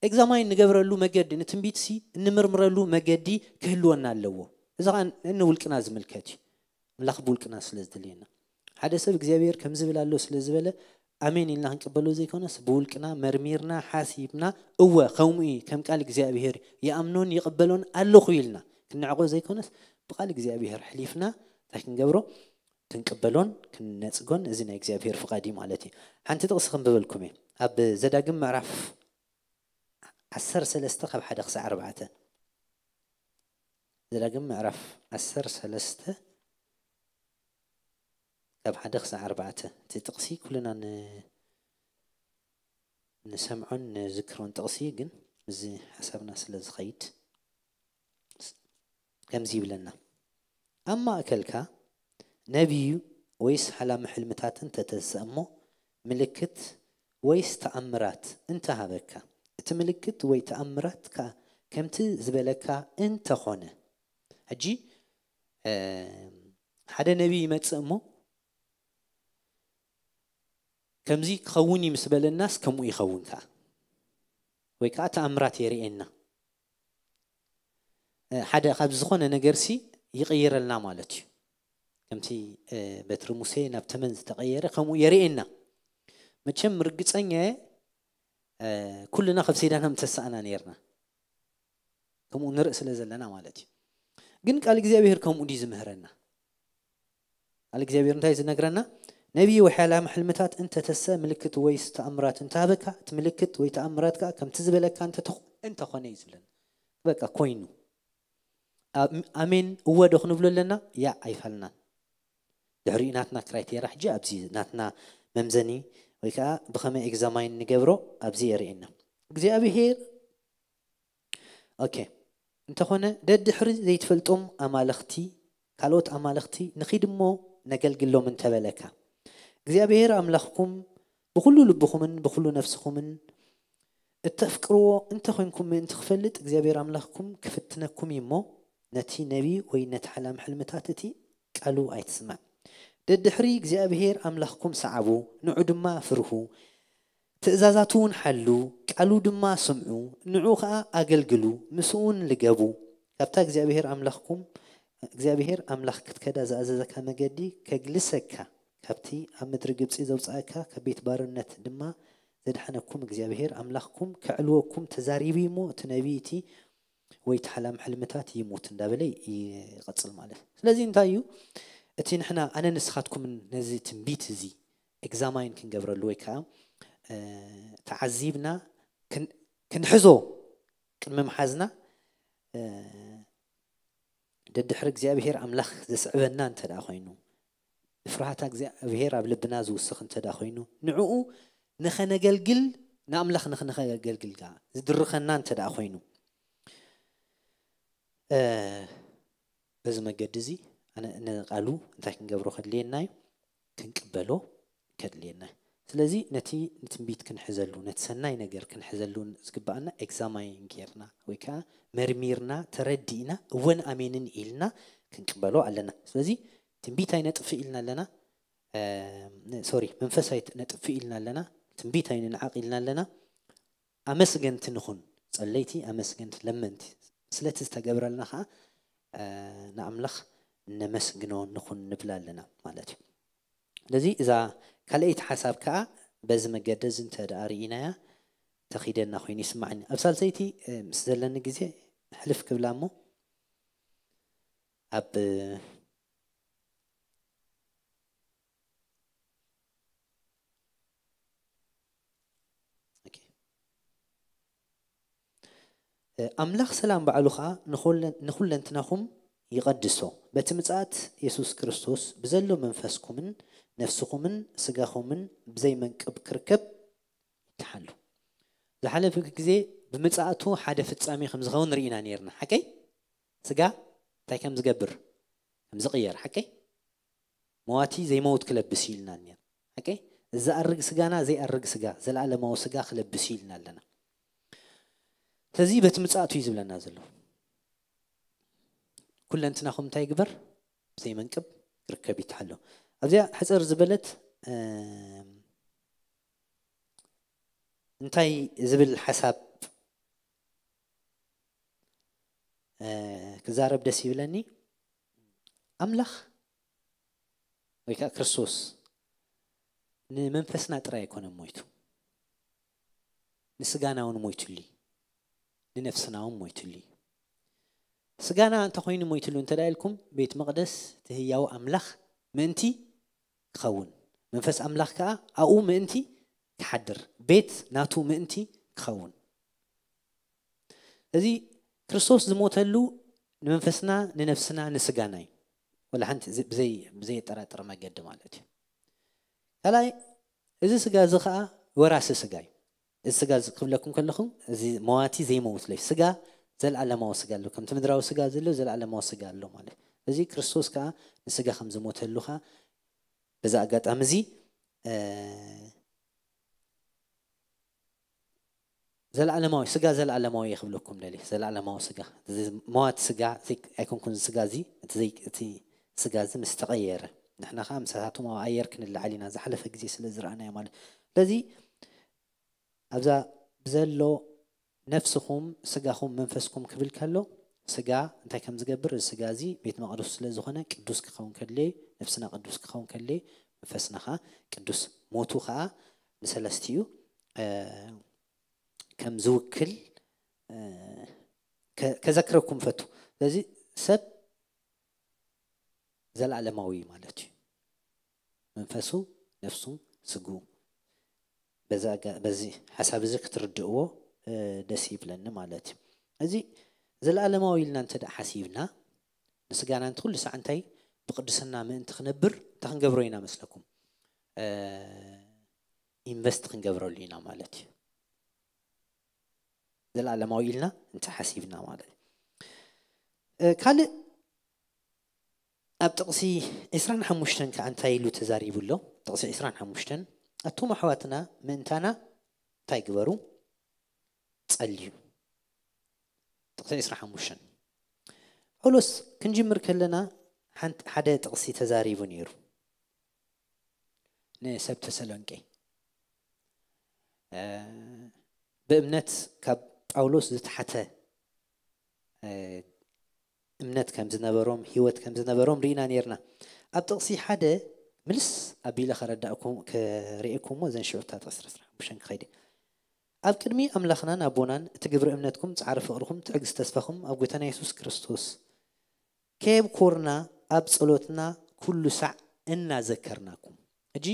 ኤግዛማይን ንገብረሉ መገዲ ንትንቢትሲ እንምርምረሉ መገዲ ክህልወና ኣለዎ። እዚ ከዓ ንውልቅና ዝምልከት እዩ። ኣምላኽ ብውልቅና ስለ ዝደልየና ሓደ ሰብ እግዚኣብሔር ከም ዝብል ኣሎ ስለ ዝበለ ኣሜን ኢልና ክንቀበሎ ዘይኮነስ ብውልቅና መርሚርና ሓሲብና እወ ከምኡ እዩ ከም ቃል እግዚኣብሔር ይኣምኖን ይቕበሎን ኣለኹ ኢልና ክንዕቆ ዘይኮነስ ብቃል እግዚኣብሔር ሕሊፍና እንታይ ክንገብሮ ክንቅበሎን ክንነፅጎን እዚ ናይ እግዚኣብሔር ፍቓድ እዩ ማለት እዩ። ሓንቲ ጥቕሲ ክንብበልኩም እየ ኣብ ዘዳግም ምዕራፍ ዓሰርተ ሰለስተ ካብ ሓደ ክሳዕ ኣርባዕተ ዘዳግም ምዕራፍ ዓሰርተ ሰለስተ ካብ ሓደ ክሳዕ ኣርባዕተ እቲ ጥቕሲ ኩልና ን- ንሰምዖን ንዝክሮን ጥቕሲ ግን እዚ ሓሳብና ስለ ዝኸይድ ከምዚ ይብለና ኣብ ማእከልካ ነቢዩ ወይስ ሓላሚ ሕልምታት እንተተንስእ እሞ ምልክት ወይስ ተኣምራት እንተሃበካ እቲ ምልክት ወይ ተኣምራት ከኣ ከምቲ ዝበለካ እንተኾነ ሕጂ ሓደ ነቢይ ይመጽእ እሞ ከምዚ ክኸውን እዩ ምስ በለናስ ከምኡ ይኸውን ከኣ ወይ ከዓ ተኣምራት የርእየና ሓደ ካብ ዝኾነ ነገርሲ ይቕይረልና ማለት እዩ። ከምቲ በትሪ ሙሴ ናብ ተመን ዝተቐየረ ከምኡ የርእየና። መቸም ርግፀኛ ኩልና ከብሲዳና ምተሳእና ነርና ከምኡ ንርኢ ስለ ዘለና ማለት እዩ። ግን ቃል እግዚኣብሔር ከምኡ ድዩ ዝምህረና? ቃል እግዚኣብሔር እንታይ ዝነግረና? ነቢይ ወይ ሓላሚ ሕልምታት እንተተሰ ምልክት ወይ ተኣምራት እንተሃበካ እቲ ምልክት ወይ ተኣምራት ከዓ ከምቲ ዝበለካ እንተኾነ እዩ ዝብለና። በቃ ኮይኑ ኣሜን እወ ዶ ክንብሎ ኣለና? ያ ኣይፋልናን። ድሕሪኡ ናትና ክራይቴራ ሕጂ ኣብዚ ናትና መምዘኒ ወይ ከዓ ብኸመይ ኤግዛማይን ንገብሮ ኣብዚ የርእየና እግዚኣብሔር። ኦኬ፣ እንተኾነ ደድሕሪ ዘይትፈልጦም ኣማልኽቲ፣ ካልኦት ኣማልኽቲ ንኺድ እሞ ነገልግሎም እንተበለካ፣ እግዚኣብሔር ኣምላኽኩም ብኹሉ ልብኹምን ብኹሉ ነፍስኹምን እተፍቅርዎ እንተኾይንኩም ምእንቲ ክፈልጥ እግዚኣብሔር ኣምላኽኩም ክፍትነኩም እዩ እሞ፣ ነቲ ነቢ ወይ ነቲ ሓላም ሕልምታት እቲ ቃሉ ኣይትስማዕ። ደድሕሪ እግዚኣብሔር ኣምላኽኩም ሰዓቡ፣ ንዑ ድማ ፍርሁ፣ ትእዛዛቱ እውን ሓሉ፣ ቃሉ ድማ ስምዑ፣ ንዑ ኸዓ ኣገልግሉ፣ ምስኡ እውን ልገቡ። ካብታ እግዚኣብሔር ኣምላኽኩም እግዚኣብሔር ኣምላኽ ክትከዳ ዝኣዘዘካ መገዲ ከግልሰካ፣ ካብቲ ኣብ ምድሪ ግብፂ ዘውፅኣካ ካብ ቤት ባርነት ድማ ዘድሓነኩም እግዚኣብሔር ኣምላኽኩም ከዕልወኩም ተዛሪቡ እሞ፣ እቲ ነቢይ እቲ ወይ እቲ ሓላም ሕልምታት ይሙት እንዳበለ ይቐፅል ማለት እዩ። ስለዚ እንታይ እዩ እቲ ንሕና ኣነ ንስኻትኩምን ነዚ ትንቢት እዚ ኤግዛማይን ክንገብረሉ ወይ ከዓ ተዓዚብና ክንሕዞ ቅድሚ ምሓዝና፣ ደድሕሪ እግዚኣብሔር ኣምላኽ ዘስዕበና እንተ ደኣ ኮይኑ፣ ፍርሃት እግዚኣብሔር ኣብ ልብና ዝውስኽ እንተ ደኣ ኮይኑ፣ ንዕኡ ንኸነገልግል፣ ንኣምላኽ ንኽንኸገልግል ከኣ ዝድርኸና እንተ ደኣ ኮይኑ፣ በዚ መገዲ እዚ ኣነ ንቃሉ እንታይ ክንገብሮ ከድልየና እዩ? ክንቅበሎ ከድልየና እዩ። ስለዚ ነቲ ንትንቢት ክንሕዘሉ፣ ነቲ ሰናይ ነገር ክንሕዘሉ ዝግባኣና ኤግዛማይን ጌርና ወይ ከዓ መርሚርና ተረዲእና እወን ኣሜንን ኢልና ክንቅበሎ ኣለና። ስለዚ ትንቢት ኣይነጥፍእ ኢልና ኣለና። ሶሪ፣ መንፈስ ኣይነጥፍእ ኢልና ኣለና። ትንቢት ኣይንንዓቕ ኢልና ኣለና። ኣመስገንቲ ንኹን፣ ጸለይቲ ኣመስገንቲ ለመንቲ፣ ስለቲ ዝተገብረልና ኸዓ ንኣምላኽ ነመስግኖ ንኹን ንብል ኣለና ማለት እዩ። ስለዚ እዛ ካልኣይቲ ሓሳብ ከዓ በዚ መገዲ እዚ እንተ ደኣ ርኢናያ ተኺደና ኮይኑ ይስማዓኒ። ኣብ ሳልሰይቲ ምስ ዘለኒ ግዜ ሕልፍ ክብላ እሞ ኣብ ኣምላኽ ሰላም ባዕሉ ኸዓ ንኹለንትናኹም ይቐድሶ፣ በቲ ምጽኣት የሱስ ክርስቶስ ብዘሎ መንፈስኩምን ነፍስኹምን ስጋኹምን ብዘይ መንቅብ ክርከብ ይትሓሉ። ዝሓለፈ ግዜ ብምጽኣቱ ሓደ ፍጻሜ ከም ዝኸውን ርኢና ነርና። ሓቀይ? ስጋ እንታይ ከም ዝገብር፣ ከም ዝቕየር። ሓቀይ? መዋቲ ዘይመውት ክለብስ ኢልና ነር። ሓቀይ? ዝኣርግ ስጋና ዘይኣርግ ስጋ፣ ዘለኣለማዊ ስጋ ክለብስ ኢልና ኣለና። ስለዚ በቲ ምጽኣቱ እዩ ዝብለና ዘሎ። ኩለንትናኹም እንታይ ግበር? ብዘይ መንቅብ ክርከብ ይትሓሎ። ኣብዚኣ ሕጽር ዝበለት እንታይ ዝብል ሓሳብ ክዛረብ ደስ ይብለኒ? ኣምላኽ ወይ ከዓ ክርስቶስ ንመንፈስና ጥራይ ኣይኮነን ሞይቱ፣ ንስጋና እውን ሞይቱሉ፣ ንነፍስና እውን ሞይቱሉ። ስጋና እንተኾይኑ ሞይቱሉ እንተ ኢልኩም፣ ቤት መቕደስ እቲ ህያው ኣምላኽ ምእንቲ ክኸውን፣ መንፈስ ኣምላኽ ከዓ ኣብኡ ምእንቲ ክሓድር፣ ቤት ናቱ ምእንቲ ክኸውን። እዚ ክርስቶስ ዝሞተሉ ንመንፈስና፣ ንነፍስና፣ ንስጋና እዩ። ወላ ሓንቲ ብዘይ ብዘየጠራጥር መገዲ ማለት እዩ። ካልኣይ፣ እዚ ስጋ እዚ ከዓ ወራሲ ስጋ እዩ። እዚ ስጋ እዚ ክብለኩም ከለኹም፣ እዚ መዋቲ ዘይመውት ለይ ስጋ፣ ዘለዓለማዊ ስጋ ኣሎ። ከምቲ ምድራዊ ስጋ ዘሎ ዘለዓለማዊ ስጋ ኣሎ ማለት እዩ። እዚ ክርስቶስ ከዓ ንስጋ ከም ዝሞተሉ ከዓ በዛ ኣጋጣሚ እዚ ዘለዓለማዊ ስጋ፣ ዘለዓለማዊ እየ ክብለኩም ደልየ። ዘለዓለማዊ ስጋ፣ እዚ መዋቲ ስጋ፣ እዚ ኣይኮንኩን፣ እዚ ስጋ እዚ፣ እቲ ዘይ-፣ እቲ ስጋ እዚ ምስ ተቐየረ፣ ንሕና ኸዓ ምሳታቶም ኣብ ኣየር ክንለዓል ኢና፣ ዝሓለፈ ግዜ ስለ ዝረኣናዮ ማለት። ስለዚ ኣብዛ ብዘሎ ነፍስኹም ስጋኹም መንፈስኩም ክብል ከሎ፣ ስጋ እንታይ ከም ዝገብር፣ እዚ ስጋ እዚ ቤት መቕደሱ ስለ ዝኾነ ቅዱስ ክኸውን ከድልየ፣ ነፍስና ቅዱስ ክኸውን ከድልየ፣ መንፈስና ኸዓ ቅዱስ፣ ሞቱ ኸዓ ንሰለስቲኡ ከም ዝውክል ከዘክረኩም ፈቱ። ስለዚ ሰብ ዘለዓለማዊ ማለት እዩ። መንፈሱ፣ ነፍሱ፣ ስጉ። በዚ ሓሳብ እዚ ክትርድእዎ ደስ ይብለኒ ማለት እዩ። እዚ ዘለዓለማዊ ኢልና እንተ ደኣ ሓሲብና፣ ንስጋና እንተ ኩሉ ሳዕ እንታይ ብቅድስና ምእንቲ ክነብር እንታይ ክንገብሮ ኢና መስለኩም? ኢንቨስት ክንገብረሉ ኢና ማለት እዩ። ዘለኣለማዊ ኢልና እንተሓሲብና ማለት እዩ። ካልእ ኣብ ጥቕሲ ዕስራን ሓሙሽተን ከዓ እንታይ ኢሉ ተዛሪቡ ኣሎ? ጥቕሲ ዕስራን ሓሙሽተን ኣቱም ኣሕዋትና ምእንታና እንታይ ግበሩ? ጸልዩ። ጥቕሲ ዕስራን ሓሙሽተን ጳውሎስ ክንጅምር ከለና ሓደ ጥቕሲ ተዛሪቡ ነይሩ። ንሰብ ተሰሎንቄ ብእምነት ካብ ጳውሎስ ዝተሓተ እምነት ከም ዝነበሮም፣ ህይወት ከም ዝነበሮም ርኢና ነርና። ኣብ ጥቕሲ ሓደ ምልስ ኣቢለ ከረዳእኩም ከርእየኩሞ ዘን ሽዑታ ጥቕሲ ዕስራን ሓሙሽተን ክኸይድ። ኣብ ቅድሚ ኣምላኽናን ኣቦናን እቲ ግብሪ እምነትኩም ጻዕሪ ፍቕርኩም ትዕግስቲ ተስፋኹም ኣብ ጎይታና የሱስ ክርስቶስ ከየብኮርና ኣብ ጸሎትና ኩሉ ሳዕ እናዘከርናኩም። ሕጂ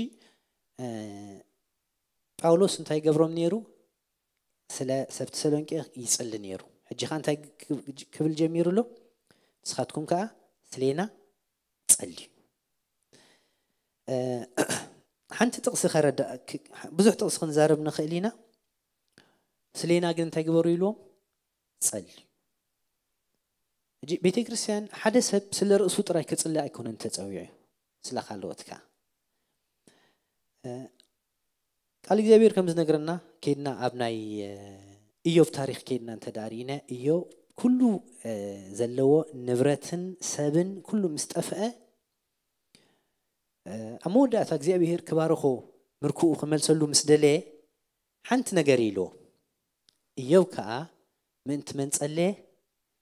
ጳውሎስ እንታይ ገብሮም ነይሩ? ስለ ሰብ ተሰሎንቄ ይጽሊ ነይሩ። ሕጂ ኸ እንታይ ክብል ጀሚሩ ኣሎ? ንስኻትኩም ከኣ ስሌና ጸልዩ። ሓንቲ ጥቕሲ ከረዳ ብዙሕ ጥቕሲ ክንዛረብ ንኽእል ኢና። ስሌና ግን እንታይ ግበሩ ኢልዎም? ጸልዩ። ሕጂ ቤተ ክርስቲያን ሓደ ሰብ ስለ ርእሱ ጥራይ ክጽሊ ኣይኮነን ተጸዊዑ፣ ስለ ካልኦት ከኣ። ቃል እግዚኣብሔር ከም ዝነግረና ከይድና ኣብ ናይ እዮብ ታሪክ ከይድና እንተ ደኣ ርኢና እዮብ ኩሉ ዘለዎ ንብረትን ሰብን ኩሉ ምስ ጠፍአ ኣብ መወዳእታ እግዚኣብሔር ክባርኾ ምርክኡ ክመልሰሉ ምስ ደለየ ሓንቲ ነገር ኢልዎ። እዮብ ከኣ ምእንቲ መን ጸለየ?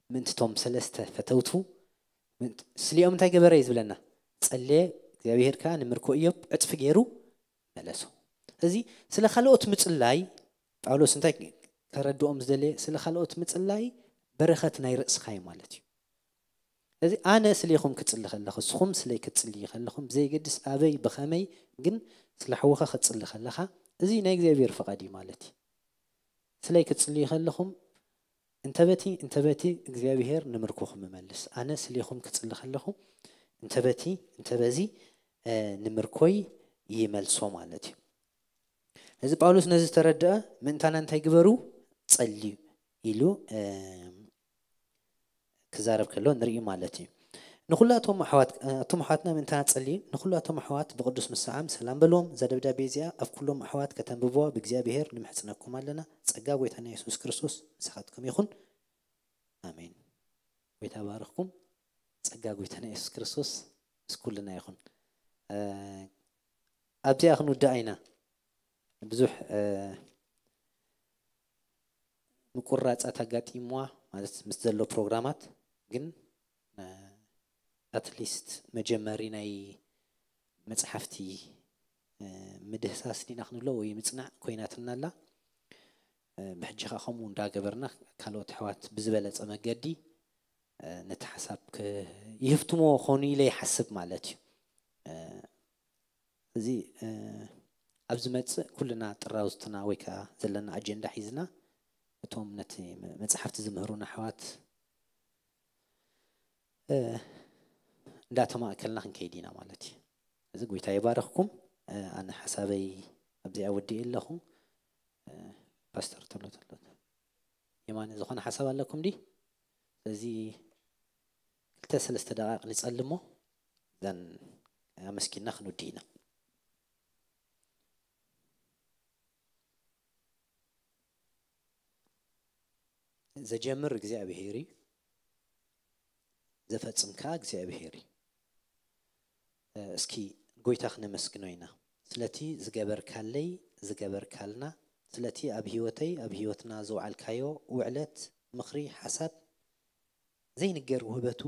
ምእንቲ ቶም ሰለስተ ፈተውቱ ስሊኦም እንታይ ገበረ እዩ ዝብለና? ጸለየ። እግዚኣብሔር ከኣ ንምርኮ እዮብ ዕጽፊ ገይሩ መለሶ። እዚ ስለ ካልኦት ምጽላይ ጳውሎስ እንታይ ከረድኦም ዝደለየ? ስለ ካልኦት ምጽላይ በረኸት ናይ ርእስኻ እዩ ማለት እዩ። እዚ ኣነ ስሌኹም ክጽሊ ከለኹ፣ ንስኹም ስለይ ክትጽልዩ ከለኹም፣ ብዘይገድስ ኣበይ ብኸመይ ግን ስለ ሓውኻ ክትጽሊ ከለኻ፣ እዚ ናይ እግዚኣብሔር ፍቓድ እዩ ማለት እዩ። ስለይ ክትጽልዩ ከለኹም እንተ በቲ እንተ በቲ እግዚኣብሔር ንምርኮኹም ይመልስ። ኣነ ስሌኹም ክጽሊ ከለኹ እንተ በቲ እንተ በዚ ንምርኮይ ይመልሶ ማለት እዩ። እዚ ጳውሎስ ነዚ ዝተረድአ ምእንታና እንታይ ግበሩ ጸልዩ ኢሉ ክዛረብ ከሎ ንርኢ ማለት እዩ። ንኩላቶም ኣሕዋት ኣቶም ኣሕዋትና ምእንታና ጸልዩ ንኩላቶም ኣሕዋት ብቅዱስ ምሳዓም ሰላም በልዎም። እዛ ደብዳቤ እዚኣ ኣብ ኩሎም ኣሕዋት ከተንብብዋ ብእግዚኣብሔር ንምሕጽነኩም ኣለና። ጸጋ ጎይታና የሱስ ክርስቶስ ምሳኻትኩም ይኹን። ኣሜን። ጎይታ ባርኽኩም። ጸጋ ጎይታና የሱስ ክርስቶስ ምስ ኩልና ይኹን። ኣብዚኣ ክንውዳእ ኢና። ብዙሕ ምቁራጻት ኣጋጢምዋ ማለት ምስ ዘሎ ፕሮግራማት ግን ኣትሊስት መጀመሪ ናይ መጽሓፍቲ ምድህሳስ ዲና ክንብሎ ወይ ምጽናዕ ኮይናትና ኣላ። ብሕጂ ከዓ ከምኡ እንዳገበርና ካልኦት ኣሕዋት ብዝበለጸ መገዲ ነቲ ሓሳብ ይህፍትሞ ኾኑ ኢለ ይሓስብ ማለት እዩ። እዚ ኣብ ዝመጽእ ኩልና ጥራውዝትና ወይ ከዓ ዘለና ኣጀንዳ ሒዝና እቶም ነቲ መጽሓፍቲ ዝምህሩና ኣሕዋት እንዳተማእከልና ክንከይድ ኢና ማለት እዩ። እዚ ጎይታ ይባረኽኩም። ኣነ ሓሳበይ ኣብዚኣ ወዲእ ኣለኹ። ፓስተር ተሎ ተሎ የማነ ዝኾነ ሓሳብ ኣለኩም ዲ? ስለዚ ክልተ ሰለስተ ደቃቅ ንጸልሞ እዛን ኣመስኪና ክንውዲ ኢና። ዘጀምር እግዚኣብሔር እዩ፣ ዘፈጽም ከዓ እግዚኣብሔር እዩ። እስኪ ጎይታ ክነመስግኖ ኢና ስለቲ ዝገበርካለይ ዝገበርካልና ስለቲ ኣብ ህይወተይ ኣብ ህይወትና ዘውዓልካዮ ውዕለት ምኽሪ ሓሳብ ዘይንገር ውህበቱ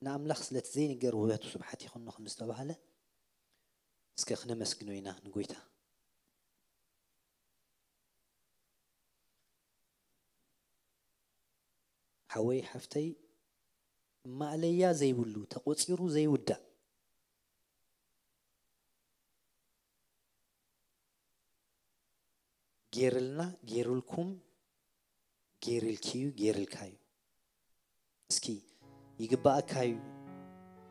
ንኣምላኽ ስለቲ ዘይንገር ውህበቱ ስብሓት ይኹኖ ከም ዝተባህለ እስከ ክነመስግኖ ኢና ንጎይታ። ሓወይ ሓፍተይ ማእለያ ዘይብሉ ተቆጺሩ ዘይውዳእ ጌርልና ጌሩልኩም ጌሪልኪ እዩ ጌሪልካ እዩ። እስኪ ይግባኣካ እዩ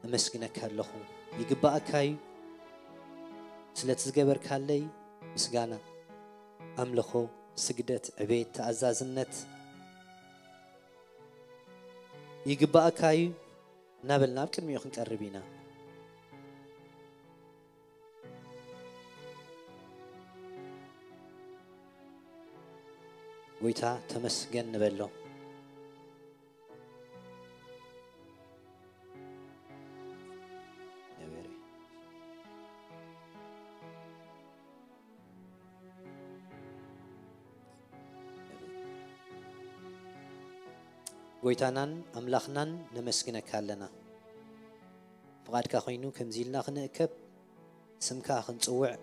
እመስግነካ ኣለኹ ይግባኣካ እዩ ስለቲ ዝገበርካለይ ምስጋና፣ ኣምልኾ፣ ስግደት፣ ዕቤት፣ ተኣዛዝነት ይግባኣካ እዩ እናበልና ኣብ ቅድሚኡ ክንቀርብ ኢና። ጎይታ ተመስገን ንበሎ። ጎይታናን ኣምላኽናን ነመስግነካ ኣለና። ፍቓድካ ኮይኑ ከምዚ ኢልና ክንእከብ፣ ስምካ ክንጽውዕ፣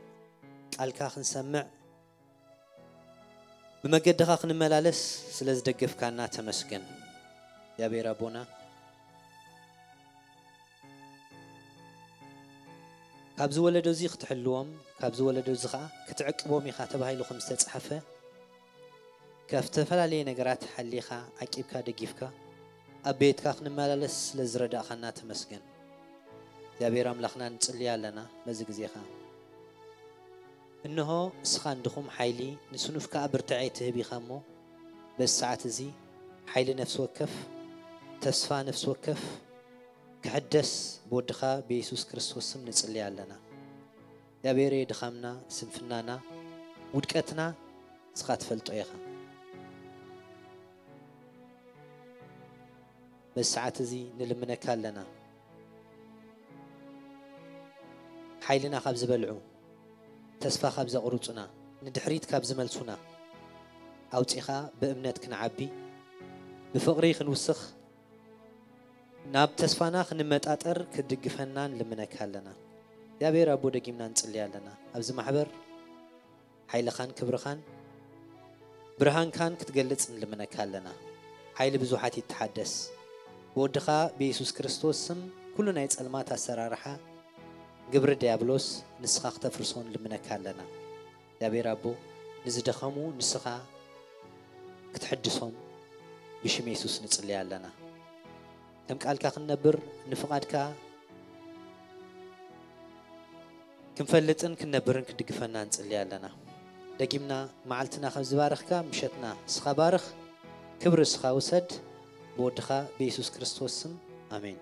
ቃልካ ክንሰምዕ፣ ብመገድኻ ክንመላለስ ስለ ዝደገፍካና ተመስገን። እግዚኣብሔር ኣቦና፣ ካብዚ ወለዶ እዚ ክትሕልዎም፣ ካብዚ ወለዶ እዚ ኸኣ ክትዕቅቦም ኢኻ ተባሂሉ ከም ዝተጻሕፈ፣ ካብ ዝተፈላለየ ነገራት ሓሊኻ፣ ዓቂብካ፣ ደጊፍካ፣ ኣብ ቤትካ ክንመላለስ ስለ ዝረዳእኻና ተመስገን። እግዚኣብሔር ኣምላኽና ንጽሊ ኣለና በዚ ግዜ ኸኣ። እንሆ እስኻ ንድኹም ሓይሊ፣ ንስኑፍ ከኣ ብርትዐ ትህብ ኢኻ እሞ፣ በዚ ሰዓት እዚ ሓይሊ ነፍሲ ወከፍ፣ ተስፋ ነፍሲ ወከፍ ክሕደስ ብወድኻ ብየሱስ ክርስቶስ ስም ንጽሊ ኣለና። እግዚኣብሔር ድኻምና፣ ስንፍናና፣ ውድቀትና ንስኻ ትፈልጦ ኢኻ። በዚ ሰዓት እዚ ንልምነካ ኣለና። ሓይልና ካብ ዝበልዑ፣ ተስፋ ካብ ዘቑርጹና፣ ንድሕሪት ካብ ዝመልሱና ኣውጺኻ ብእምነት ክንዓቢ፣ ብፍቕሪ ክንውስኽ፣ ናብ ተስፋና ክንመጣጠር ክትድግፈና ንልምነካ ኣለና። እግዚኣብሔር ኣቦ ደጊምና ንጽሊ ኣለና። ኣብዚ ማሕበር ሓይልኻን ክብርኻን ብርሃንካን ክትገልጽ ንልምነካ ኣለና። ሓይሊ ብዙሓት ይተሓደስ። ብወድኻ ብየሱስ ክርስቶስ ስም ኩሉ ናይ ጸልማት ኣሰራርሓ ግብሪ ዲያብሎስ ንስኻ ክተፍርሶ ንልምነካ ኣለና። እግዚኣብሔር ኣቦ ንዝደኸሙ ንስኻ ክትሕድሶም ብሽም የሱስ ንጽሊ ኣለና። ከም ቃልካ ክንነብር ንፍቓድካ ክንፈልጥን ክንነብርን ክድግፈና ንጽሊ ኣለና። ደጊምና መዓልትና ከም ዝባረኽካ ምሸትና እስኻ ባርኽ። ክብሪ እስኻ ውሰድ። ብወድኻ ብየሱስ ክርስቶስ ስም ኣሜን።